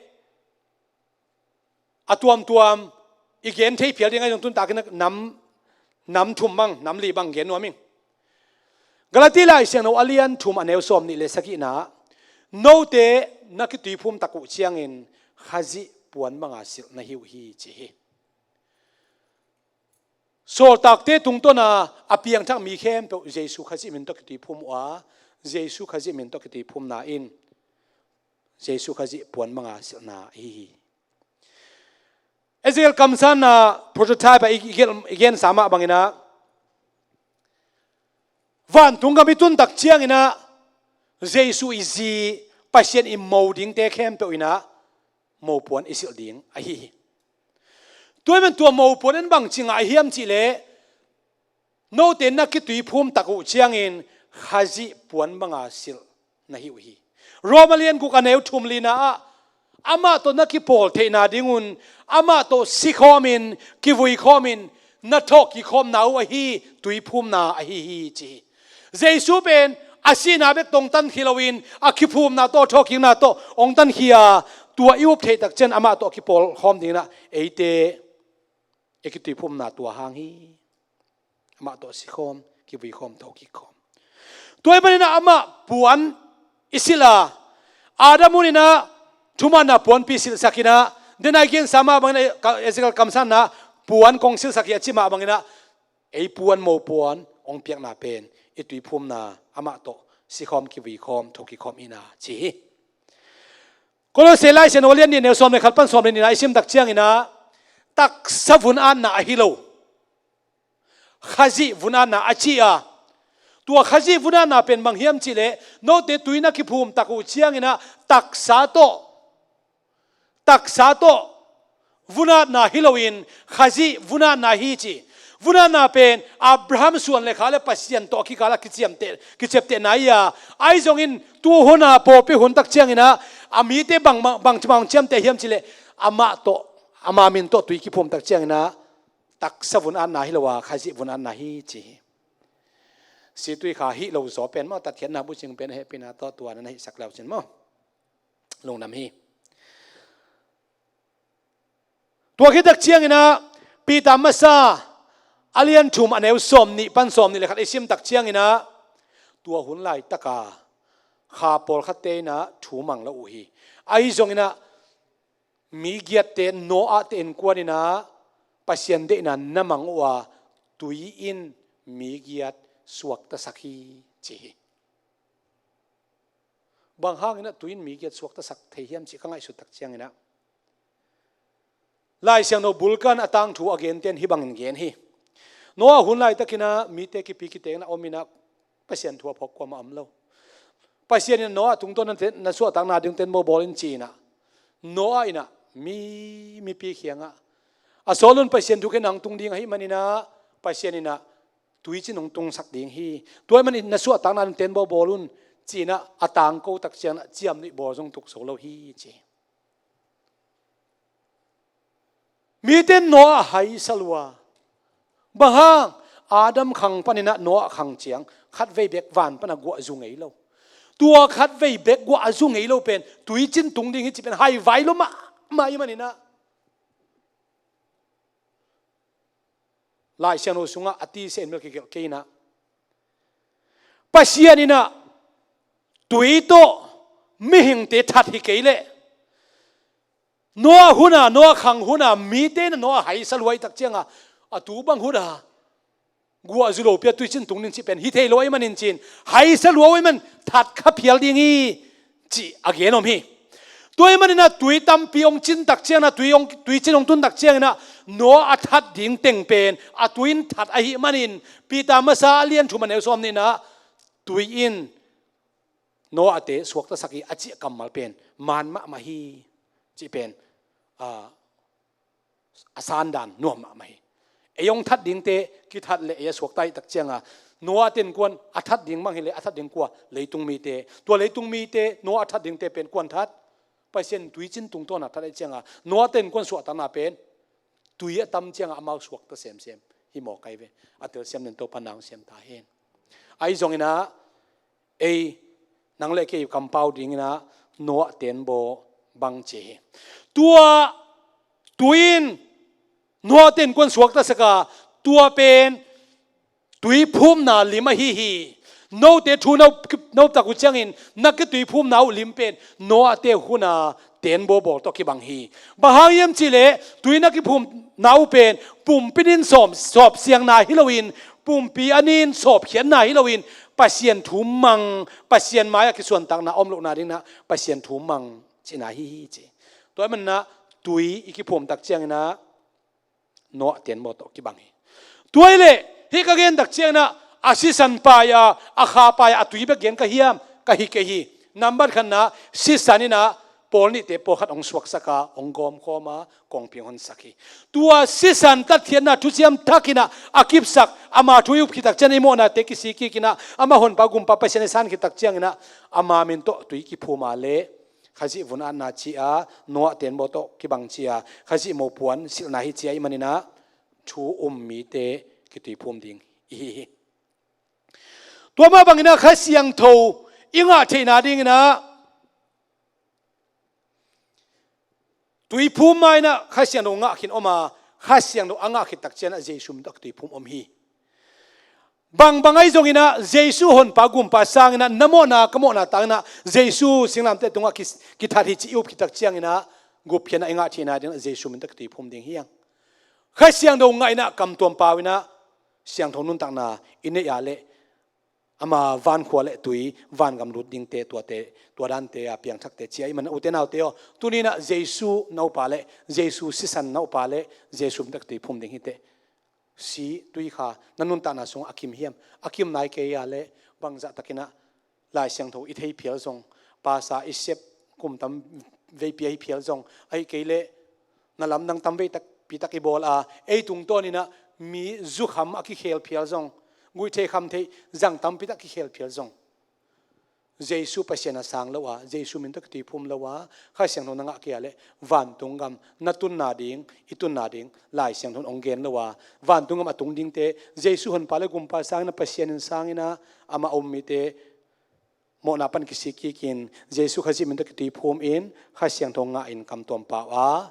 a tuamtuam i gen thei phial ding ahi zong, tun takin nam, nam thum bang, nam li bang gen nuam ing. Galati Lai Siangtho a lian thum a neu sawm nih le sagihna ah, note na kituiphum tak uh ciangin Khazih puan banga silh na hi uh hi, ci hi. Sawltakte tungtawna a piangthak mi khempeuh Jesu Khazih min tawh kituiphum uh a, Jesu Khazih min tawh kituiphumna in Jesu Khazih puan banga silhna ahi hi. Ezekiel kamsanna prototype ah i, i gen, i gensa mah bangin ah, vantung gam i tun tak ciangin ah Jesu i zi, Pasian i mo dingte khempeuh in ah mopuan i silh ding ahi hi. Tua ahih manin tua mopuan in bang ci ngah hiam cihleh, note na kituiphum tak uh ciangin Khazih puan banga silh na hi uh hi. Rom a lian guk a neu thum lina ah, amah tawh na kipawl theihna dingun amah tawh sikhawmin, kivuikhawmin, na thawhkikkhawmna uh ahi tuiphumna ahi hi, ci hi. Jesu pen a sihna bek tawh hong tan hi loin a kiphumna tawh, thawhkikna tawh hong tan hi a, tua i up theih tak ciang amah tawh a kipawlkhawm dingin ah eite i kituiphumna tua hang hi. Amah tawh sikhawm, kivuikhawm, thawhkikkhawm. Tua ahih manin ah amah puan i silh a, Adam hun in ah thumanna puanpi silhsak in ah, den a i gensa mah bangin ah Ezekiel kamsanna puan kong silhsak hi a ci mah bangin ah, ei puan mopuan hong piakna pen i tuiphumna, amah tawh sikhawm, kivuikhawm, thawhkikkhawm ihna ci hi. Kolose Lai Siangtho a lian nih a neu sawm le khat pan sawm le nihna i sim tak ciangin ah, taksa vun atna ahi lo, Khazih vun atna a ci a. Tua Khazih vun atna pen bang hiam cihleh, note tui na kiphum tak uh ciangin ah taksa tawh, taksa tawh vun atna hi loin Khazih vun atna hi, ci. Vun atna pen Abraham suan le kha le Pasian tawh kikal ah kiciamteh, kiciaptehna hi a, ahi zongin tu hun a pawlpi hun tak ciangin ah a mite bang, bang, bangci mah hong ciamteh hiam cihleh, amah tawh, ama min tawh tui kiphum tak ciangin ah taksa vun atna hi lo a, Khazih vun atna hi, ci hi. Si tui kha hih lo zaw pen maw, tatkhiatna bucing pen a hehpihna tawh tua na hihsak le uh cin maw, lungdam hi. Tua khit tak ciangin ah Peter masa a lian thum a neu sawm nih pan sawm nih le khat i sim tak ciangin ah, tua hun laitaka kha pawlkhatte in ah thu mang lo uh hi. Ahi zongin ah mi giatte, Noah te innkuan in ah Pasian deihna na mang uh a, tui in mi giat suaktasak hi, ci hi. Bang hangin ah tui in mi giat suaktasak thei hiam cih ka ngaihsut tak ciangin ah, Lai Siangtho bulkan a tangthu a genten hih bangin gen hi. Noah hun laitakin ah mite kipi kiteng in ah om in ah, Pasian thu a phawk kuamah om lo. Pasian in Noah tungtawn na te-, na suahtakna ding ten bawl in ci in ah, Noah in ah mi, mipi kiangah, a sawlun Pasian thu khen hong tung ding ahih manin ah, Pasian in ah tuicin hong tungsak ding hi. Tua ahih manin na suahtakna ding ten bawl un ci in ah, a tangko tak ciangin ah ciamnuih bawl zong tuk zo lo hi, ci. Mite in Noah a haisa lua. Bang hang? Adam khang panin ah Noah khang ciang khatvei bek van pan a guah zu ngei lo. tua khat vei bek guah a zu ngei lo pen tuicin tung ding hi cih pen haivai lua mahmah ahih manin ah, Lai Siangtho sungah a tisa in bel kigelh kei in ah, Pasian in ah tui tawh mihingte that hi kei leh, Noah hun a, Noah khang hun a mite in ah Noah haisa lua ahih tak ciang a, a tu bang hun a guah zu lopi a tuicin tung ding cih pen hi thei lo ahih manin cin, haisa lua ahih man that kha phial ding hi cih a gen om hi. Tua ahih manin ah tui tampi hong cin tak ciangin ah, tui hong, tuicin hong tun tak ciangin ah, Noah a that ding teng pen a tui in that ahih manin, Peter masa a lian thum a neu sawm nih in ah, tui in Noah-te suaktasak hi a cih kammal pen maan mahmah hi cih pen, a, a sandan nuam mahmah hi. Ei hong that dingte kithat le ei a suakta ahih tak ciang a, Noah-te in kuan a that ding bang hi leh, a that ding kua? Leitung mite. Tua leitung mite, Noah a that dingte pen kuan that? Pasian tuicin tungtawn a that ahih ciang a, Noah-te in kuan suahtakna pen? Tui a tam ciang a amau suakta semsem hi maw kai ve. A telsiam nen Topa nang siam ta hen. Ahi zongin ah, ei, nang le kei kampau dingin ah Noah tenbaw bang ci hi. Tua tui in Noah-te in kuan suaktasak a, tua pen tui phumna lim ahi hi. Note thu no, no tak uh ciangin na kitui phumna uh lim pen Noah-te hun a tenbaw bawl tawh kibang hi. Bang hang hiam cih leh, tui na kiphumna uh pen pumpi in sawm, sawp siangna hi loin, pumpi a nin sawp khiatna hi loin, Pasian thu mang, Pasian mai-ah kisuantakna om lohna dingin ah Pasian thu mang cihna hi hi ci. Tua ahih manin ah tui i kiphum tak ciangin ah Noah tenbaw tawh kibang hi. Tua ahih leh, hih ka gen tak ciangin ah, a sisan pai-a, a kha pai-a, a tui bek gen ka hiam? Ka hi kei hi. Nambat khatna, sisan in ah pawl nihte pawlkhat hong suaksak a, hong gawmkhawm a, kongpi hong honsak hi. Tua sisan tatkhiatna thuciam thak in ah a kipsak, ama thu i up khit tak ciangin i mawhnate kisik kik in ah, amah Honpa Gumpa Pasian i san khit tak ciangin ah, ama min tawh tui kiphum a leh, Khazih vun atna ci a, Noah tenbaw tawh kibang ci a, Khazih mopuan silhna hi ci ahih manin ah, thu um mite kituiphum ding i hi hi. Tua mah bangin ah Kha Siangtho i ngah theihna dingin ah, tuiphum ma-in ah Kha Siangtho ngah khin om a, Kha Siangtho a ngah khit tak ciangin ah Jesu min tawh kituiphum om hi. Bangbang ahi zongin ah, Jesu Honpa Gumpa sangin ah, na mawhna, ka mawhna tangin ah, Jesu singlamteh tungah ki, kithat hi ci i up khit tak ciangin ah, gupkhiatna i ngah theihna dingin ah Jesu min tawh kituiphum ding hi hang. Kha Siangtho ngah in ah, kamtuam pau in ah, siangtho nuntakna i neih a leh, ama vankhua le tui, vangam lut dingte, tuate, tua dante a piangthakte ci ahih manin ah, ute naute aw, tuni in ah Jesu na up a leh, Jesu sisan na up a leh, Jesu min tawh kituiphum ding hi teh. Si, tui, kha na nuntakna sungah a kim hiam? A kim nai kei a leh, bangzah takin ah Lai Siangtho i thei phial zong, pasa i sep kum tam veipi ahi phial zong, ahih kei leh na lamdang tam vei takpi tak i bawl a, ei tungtawnin ah mi zukham a kikhel phial zong, guihtheih khamtheih zang tampi tak kikhel phial zong, Jesu Pasian a sang lo a, Jesu min tawh kituiphum lo a, Kha Siangtho na ngah kei a leh, vantung gam na tunna ding, i tunna ding, Lai Siangtho in hong gen lo a, vantung gam a tung dingte, Jesu Honpa le Gumpa sangin ah, Pasian in sangin ah, amah a um mite, mawhna pan kisik kik in, Jesu Khazih min tawh kituiphum in, Kha Siangtho ngah in kamtuam pau a,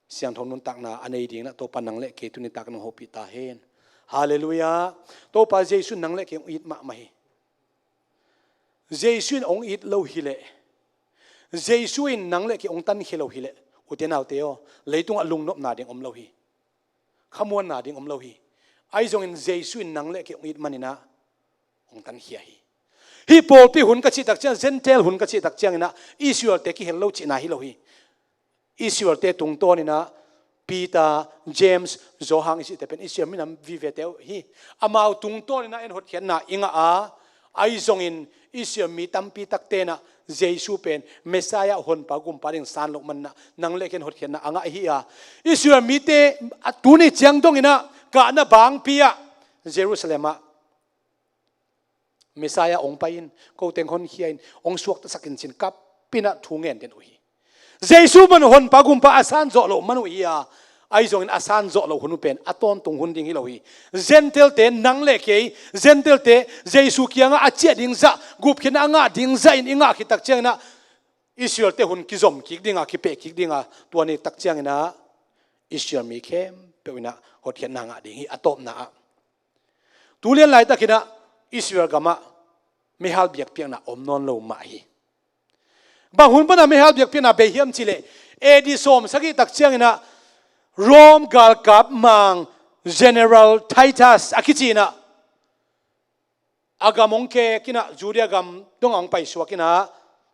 siangtho nuntakna a nei dingin ah Topa nang le kei tuni tak in hong hopih ta hen. Halleluiah. Topa Jesu in nang le kei hong it mahmah hi. Jesu in hong it lo hi leh, Jesu in nang le kei hong tankhia lo hi leh, ute naute aw, leitungah lungnopna ding om lo hi. Khamuanna ding om lo hi. Ahi zongin Jesu in nang le kei hong it manin ah hong tankhia hi. Hih pawlpi hun ka cih tak ciang, Gentile hun ka cih tak ciangin ah, Israel-te kihel lo cihna hi lo hi. Israel-te tungtawnin ah Peter, James, Johan i cihte pen Israel minam vivete uh hi. Amau tungtawnin ah en hotkhiatna i ngah a, ahi zongin Israel mi tampi takte in ah Jesu pen Messiah, Honpa Gumpa ding san loh manin ah nang le kei in hotkhiatna a ngah i hi a, Israel mite a tuni ciang dongin ah kahna bangpi ah Jerusalem ah Messiah hong pai in, ko teng honkhia in, hong suaktasak in ci-in kap in ah thu ngen den uh hi. Jesu man Honpa Gumpa a san zawh loh man uh hi a, Ahi zongin a san zawh loh hun uh pen a tawntung hun ding hi lo hi. Gentile-te, nang le kei, Gentile-te Jesu kiangah a ciah ding zah, gupkhiatna a ngah ding zah in i ngah khit tak ciangin ah Israel-te hun kizom kik ding a, kipeh kik ding a, tua ni tak ciangin ah Israel mi khempeuh in ah hotkhiatna ngah ding hi, a tawpna ah. Tu lian laitak in ah Israel gamah meihal biakpiakna om nawn lo mah hi. Bang hun pan ah meihal biakpiakna bei hiam cih leh, A D sawm sagih tak ciangin ah Rome galkap mang General Titus a kici in ah a gam hong kek in ah Judea gam dong ah hong paisuak in ah,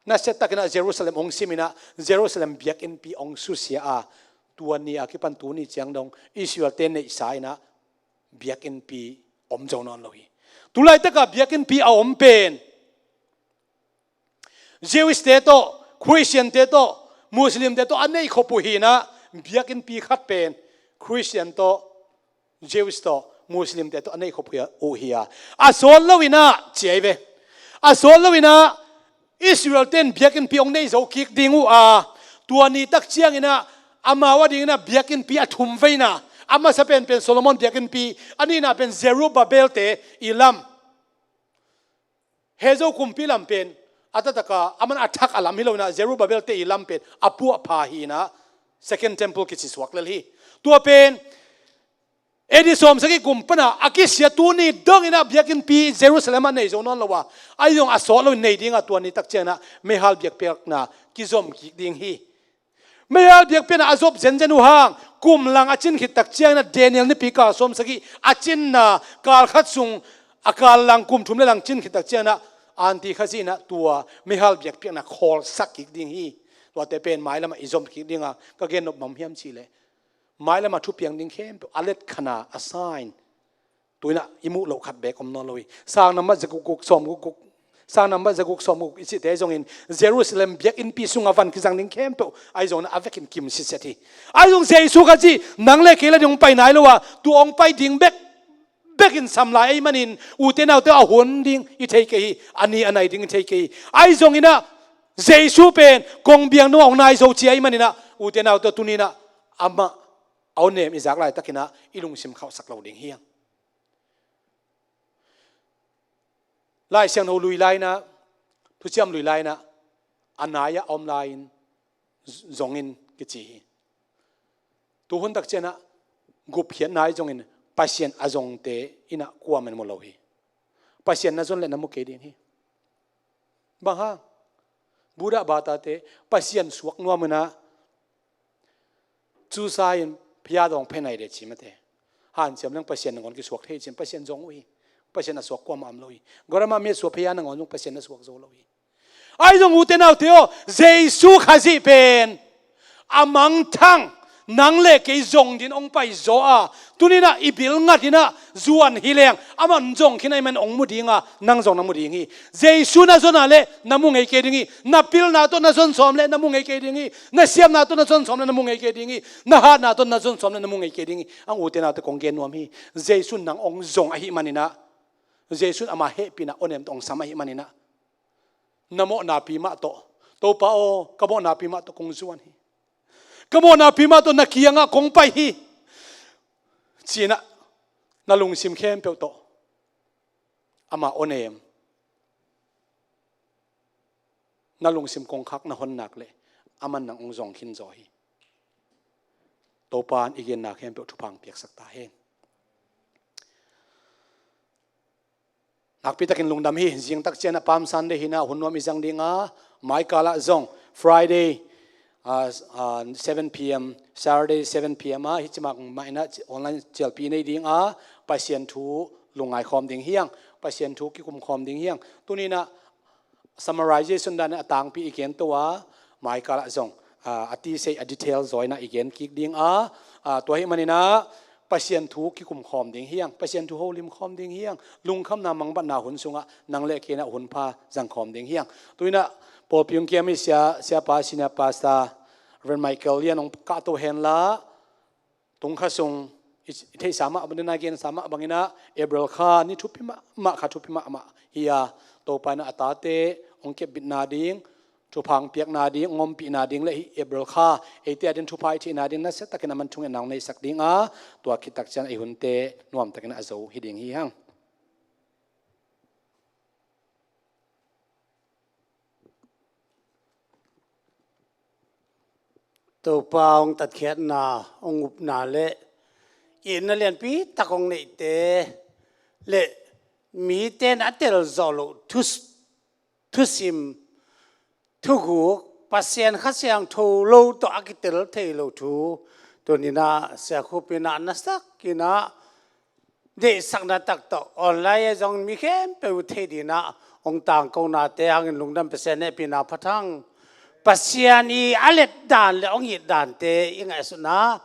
nasia tak in ah Jerusalem hong sim in ah Jerusalem biakinnpi hong susia a, tua ni a kipan tu ni ciang dong Israel-te neihsa in ah biakinnpi om zo nawn lo hi. Tu laitak ah biakinnpi a om pen Jewish-te tawh, Christian-te tawh, Muslim-te tawh a nei khop uh hi in ah, biakinnpi khat pen Christian tawh, Jewish tawh, Muslim-te tawh a nei khop uh hi a, a sawt lo in ah, ci ahi ve. A sawt lo in ah Israel-te in biakinnpi hong nei zo kik ding uh a, tua ni tak ciangin ah amau a dingin ah biakinnpi a thumveina, a masa penpen Solomon biakinnpi, a nihna pen Zerubbabel-te i lam, Hezo kumpi lam pen a taktak a, aman a thak a lam hi lo in ah Zerubbabel-te i lam pen a puahpha hi in ah Second Temple kici suak lel hi. Tua pen A D sawm sagih kum pan ah a kisia tu ni dong in ah biakinnpi Jerusalem ah nei zo nawn lo a, ahi zong a sawt lo in nei ding a, tua ni tak ciangin ah meihal biakpiakna kizom kik ding hi. Meihal biakpiakna a zop zenzen uh hang, kum lang a cin khit tak ciangin ah Daniel nipi kal sawm sagih a cinna kal khat sung a kal lang kum thum le lang cin khit tak ciangin ah Anti Khazih in ah tua meihal biakpiakna khawlsak kik ding hi. Tuate pen mailam ah i zom kik ding a, ka gen nop bang hiam cih leh, mailam ah thupiang ding khempeuh a let khan a, a sign, tu in ah i muh loh khat beek om nawn lo hi. Sang nambat zaguk guk sawm guk guk, sang nambat zaguk sawm guk i cihte zongin Jerusalem biakinnpi sungah van kizang ding khempeuh ahi zongin a vekin kim sitset hi. Ahi zong Jesu Khazih nang le kei la ding hong pai nai lo a, tu hong pai ding bek, bekin sam lai ahih manin ute naute a hun ding i thei kei hi, a ni a nai ding i thei kei hi. Ahi zongin ah Jesu pen kongbiang dong ah hong nai zo ci ahih manin ah ute naute tuni in ah amah a onem i zak laitakin ah i lungsim khauhsak lo ding hi hang. Lai Siangtho lui lai-in ah, thuciam lui lai-in ah, a nai-ah a om lai-in zong in kici hi. Tu hun tak ciangin ah gupkhiatna ahi zongin Pasian a zongte in ah kuamah in mu lo hi. Pasian na zon leh na mu kei ding hi. Bang hang? Buddha bata-te Pasian suak nuam in ah, cusa-in phaya dawng phenai de ci mate. Hanciam leng Pasian nangawn kisuak thei cin Pasian zong uh hi. Pasian a suak kuamah om lo hi. Gautama mi a suak phaya nangawn zong Pasian na suak zo lo hi. Ahi zong ute naute aw, Jesu Khazih pen a mangthang, nang le kei zong dingin hong paizaw a, tuni-in ah i bil ngat in ah zuan hi leng, amah hong zong khin ahih manin hong mu ding a, nang zong na mu ding hi. Jesu na zon a leh na mu ngei kei ding hi. Na pilna tawh na zon sawm leh na mu ngei kei ding hi. Na siamna tawh na zon sawm leh na mu ngei kei ding hi. Na hatna tawh na zon sawm leh na mu ngei kei ding hi. Ang ute naute kong gen nuam hi. Jesu in nang hong zong ahih manin ah, Jesu in ama hehpihna onem tawh hong sam ahih manin ah, na mawhna pi mah tawh, Topa aw, ka mawhna pi mah tawh kong zuan hi. Ka mawhna pi mah tawh na kiangah kong pai hi, ci-in ah na lungsim khempeuh tawh ama onem, na lungsim kongkhak na hon nak leh, aman nang hong zong khin zaw hi. Topa in i genna khempeuh thupha hong piaksak ta hen. Nakpi takin lungdam hi. Zing tak ciangin ah Palm Sunday hi-in ah hun nuam i zang ding a, maikal ah zong Friday, ah, ah, seven P M, Saturday seven P M ah, hih ci mah in ah online cialpi nei ding a, Pasian thu lungngai khawm ding hi hang, Pasian thu kikum khawm ding hi hang. Tuni-in ah summarization dan a tangpi i gen to a, maikal ah zong, ah, a tisei a detail zaw-in ah i gen kik ding a, ah, tua ahih manin ah Pasian thu kikum khawm ding hi hang, Pasian thu holim khawm ding hi hang, lungkhamna mangbatna hun sungah nang le kei in ah hun pha zang khawm ding hi hang. Tu-in ah pawlpi hong kiam i sia, siapa, senior pastor Reverend Michael Lian hong kahto hen la, tung kha sung i, i theihsa mah bangin, a gensa mah bangin ah April kha ni thupi mahmah, kha thupi mahmah hi a, Topa in ah a tate hong kepbitna ding, thupha hong piakna ding, hong ompihna ding le hih April kha eite adingin thupha i theihna ding nasia takin aman thungetna hong neihsak ding a, tua khit tak ciang ei hunte nuamtakin a zo hi ding hi hang. Topa hong tatkhiatna, hong upna le itna lianpi tak hong neihte le mite in a telzawh loh thu, thusim, thuguk, Pasian Kha Siangtho lo tawh a kitel thei lo thu tuni-in ah Sia Khup in ah nasakin ah deihsakna tak tawh online ah zong mi khempeuh thei dingin ah hong tangkonate hangin lungdam, Pasian hehpihna pha hang. Pasian i a let dan le hong it dante i ngaihsutna,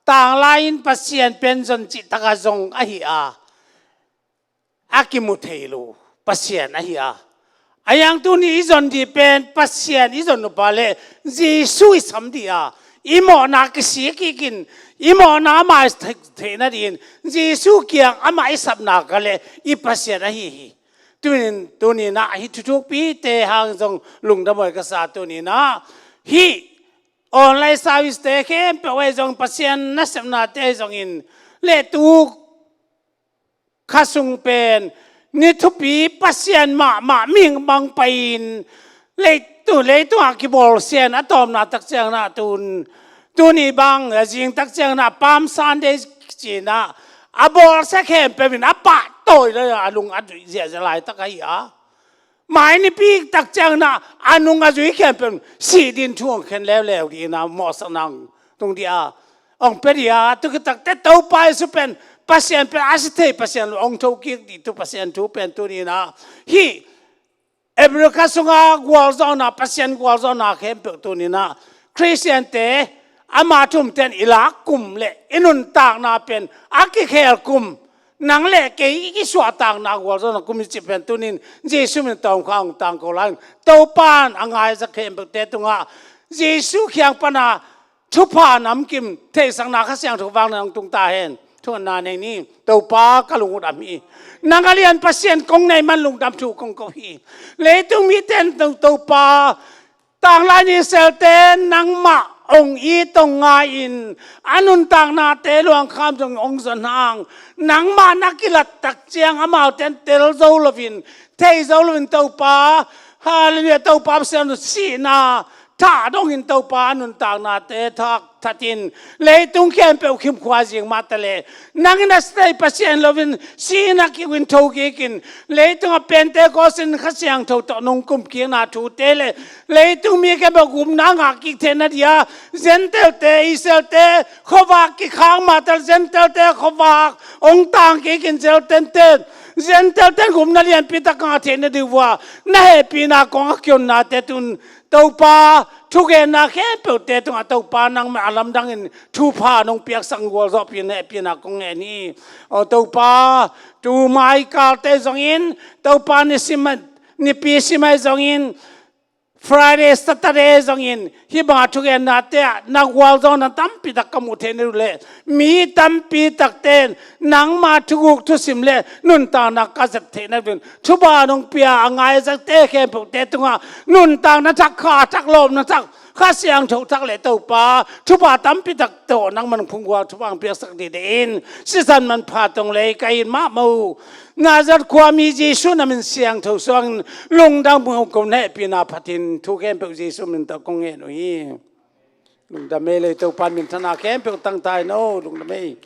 tanglai-in Pasian pen zon cih tak a zong ahi a, a kimu thei lo Pasian ahi a, a hang tuni i zon ding pen Pasian i zon uh pa le Jesu i sam ding a, i mawhna kisik kik in, i mawhna amah i theih, theihna dingin Jesu kiang amah i sap nak leh i Pasian ahi hi. Tuni-in, tuni-in ah hih thuthukpite hang zong lungdam huai ka sa. Tuni-in ah hih online service-te khempeuh ah zong Pasian nasepnate ah zongin, le tu kha sung pen ni thupi Pasian mahmah mihing bang pai-in leitung, leitungah kibawlsia in a tawpna tak ciangin ah tun, tuni bang a zing tak ciangin ah Palm Sunday ci-in ah a bawlsia khempeuh in a pahtawi lai a, a lung a zuih ziahziah laitak ahi a, mai nipi tak ciangin ah a nung a zui khempeuh in sih ding thu hong khen leuleu dingin ah mawhsakna hong tung ding a, hong pia ding a, tu khit takteh Topa Jesu pen Pasian pen a si thei Pasian lo, hong thokik ding thu, Pasian thu pen tuni-in ah hih April kha sunga gualzawhna, Pasian gualzawhna khempeuh tuni-in ah Khristiante ama thumte in i lak kum le i nuntakna pen a kikhel kum, nang le kei i suahtakna gualzawhna kum i cih pen tuni-in Jesu min tawh hong kha hong tangko lai-in Topa in a ngaizat khempeuhte tungah Jesu kiang pana thupha namkim theihsakna Kha Siangtho vanglian hong tung ta hen. Thungetna nei ni. Topa, ka lung uh dam hi. Nang a lian Pasian kong nei man lungdam thu kong ko hi. Leitung mite in To, Topa, tanglai ni selte nangmah hong it hong ngai-in a nuntaknate luangkham zong hong zon hang, nangmah na kilat tak ciang amaute in tel zo loin, thei zo loin Topa, Halleluiah, Topa Pasian uh sihna thah dongin Topa nuntaknate thak thatin leitung khempeuh khimkhua zing mah ta leh, nang in a si thei Pasian loin sihna kiuh in thokikin, leitungah Pentecost in Kha Siangtho tawh nong kumkikna thute le leitung mi khempeuh gupna ngah kik theihna ding a, Gentile-te, Israel-te khuavak kikhak mah ta leh Gentile-te khuavak hong tang kikin, Gentile-te, Gentile-te in gupna lianpi tak ngah theihna ding uh a, na hehpihna kong a kionnate tun Topa, thugenna khempeuhte tungah Topa nangmah a lamdangin thupha nong piaksak gualzawhpih na hehpihna kong ngen hi. Aw Topa, tu maikalte zongin, Topa nisim ah, nipi sim ah zongin, Friday, Saturday zongin hih banga thugennate ah na gualzawhna tampi tak ka muh theihna ding uh leh mi tampi takte in nangma thuguk thusim le nuntakna ka zat theihna ding uh in thupha nong pia a ngaizakte khempeuhte tungah nuntakna thak, kha thak, lawpna thak, Kha Siangtho thak le Topa thupha tampi tak tawh nangman phunggual thupha hong piaksak dingin sisan manpha tong lei ka it mahmah uh Nazareth khuami Jesu na min siangtho suangin lungdam uh kong ko, na hehpihna phatin thu khempeuh Jesu min tawh kong ngen uh hi. Lungdam ei. Lei Topa in minthanna khempeuh tang ta hen aw. Lungdam ei.